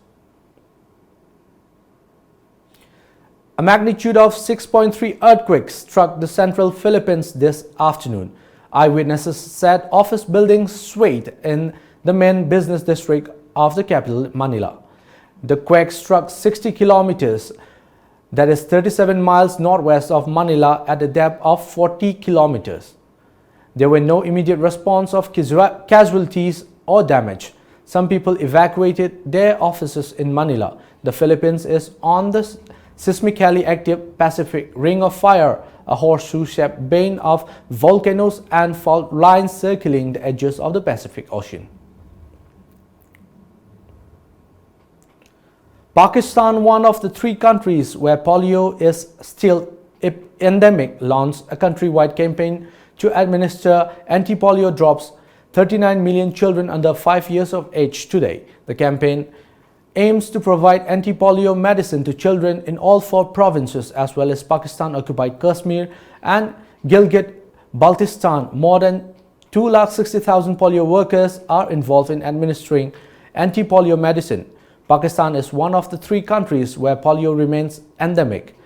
A magnitude of six point three earthquake struck the central Philippines this afternoon. Eyewitnesses said office buildings swayed in the main business district of the capital, Manila. The quake struck sixty kilometers, that is thirty-seven miles northwest of Manila, at a depth of forty kilometers. There were no immediate response of casualties or damage. Some people evacuated their offices in Manila. The Philippines is on the seismically active Pacific Ring of Fire, a horseshoe-shaped band of volcanoes and fault lines circling the edges of the Pacific Ocean. Pakistan, one of the three countries where polio is still ep-, endemic, launched a countrywide campaign to administer anti-polio drops thirty-nine million children under five years of age today. The campaign aims to provide anti-polio medicine to children in all four provinces, as well as Pakistan-occupied Kashmir and Gilgit-Baltistan. More than two lakh sixty thousand polio workers are involved in administering anti-polio medicine. Pakistan is one of the three countries where polio remains endemic,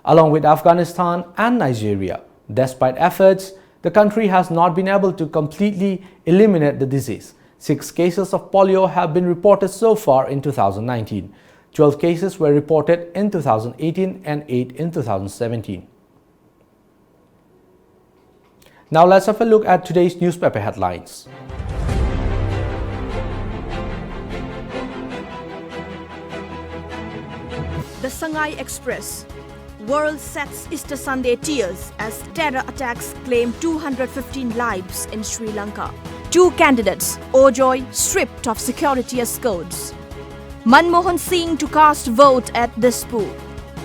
along with Afghanistan and Nigeria. Despite efforts, the country has not been able to completely eliminate the disease. Six cases of polio have been reported so far in two thousand nineteen. Twelve cases were reported in two thousand eighteen and eight in two thousand seventeen. Now let's have a look at today's newspaper headlines. The Sangai Express. World sets Easter Sunday tears as terror attacks claim two hundred fifteen lives in Sri Lanka. Two candidates, Ojoy, stripped of security escorts. Manmohan Singh to cast vote at Dispur.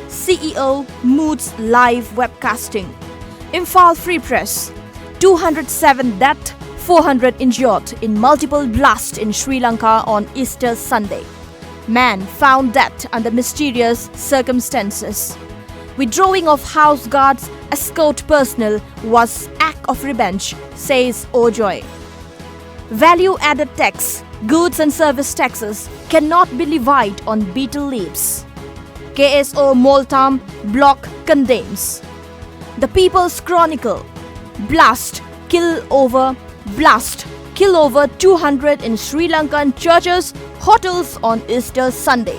C E O moots live webcasting. Imphal Free Press. two hundred seven dead, four hundred injured in multiple blasts in Sri Lanka on Easter Sunday. Man found dead under mysterious circumstances. Withdrawing of house guards, escort personnel was act of revenge, says Ojoy. Value added tax, goods and service taxes cannot be levied on betel leaves. K S O Moltam block condemns. The People's Chronicle, blast, kill over, blast, kill over two hundred in Sri Lankan churches, hotels on Easter Sunday.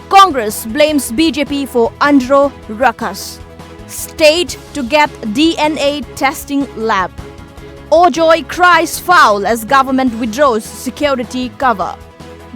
Congress blames B J P for Andro Rakas. State to get D N A testing lab. Ojoy cries foul as government withdraws security cover.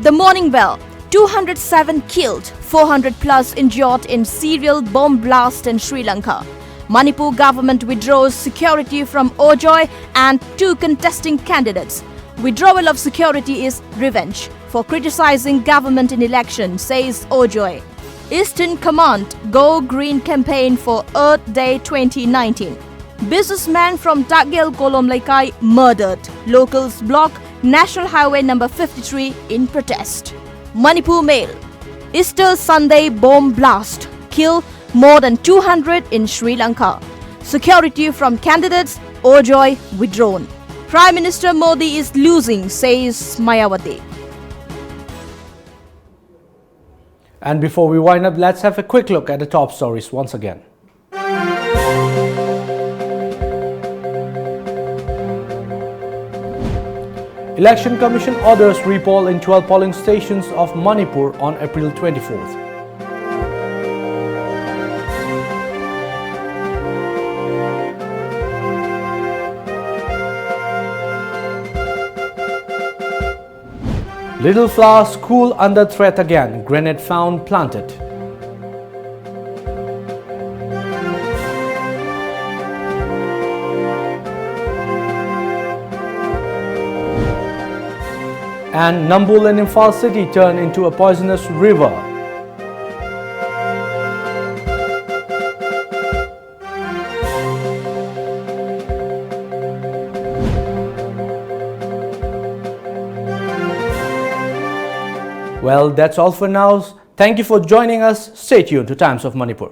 The Morning Bell, two hundred seven killed, four hundred plus injured in serial bomb blast in Sri Lanka. Manipur government withdraws security from Ojoy and two contesting candidates. Withdrawal of security is revenge for criticizing government in election, says Ojoy. Eastern Command Go Green campaign for Earth Day twenty nineteen. Businessman from Tagel Kolom Leikai murdered. Locals block National Highway number fifty-three in protest. Manipur Mail. Easter Sunday bomb blast. Kill more than two hundred in Sri Lanka. Security from candidates, Ojoy withdrawn. Prime Minister Modi is losing, says Mayawati. And before we wind up, let's have a quick look at the top stories once again. Election Commission orders repoll in twelve polling stations of Manipur on April twenty-fourth. Little Flower School under threat again, grenade found planted. And Nambul in Imphal city turned into a poisonous river. Well, that's all for now. Thank you for joining us. Stay tuned to Times of Manipur.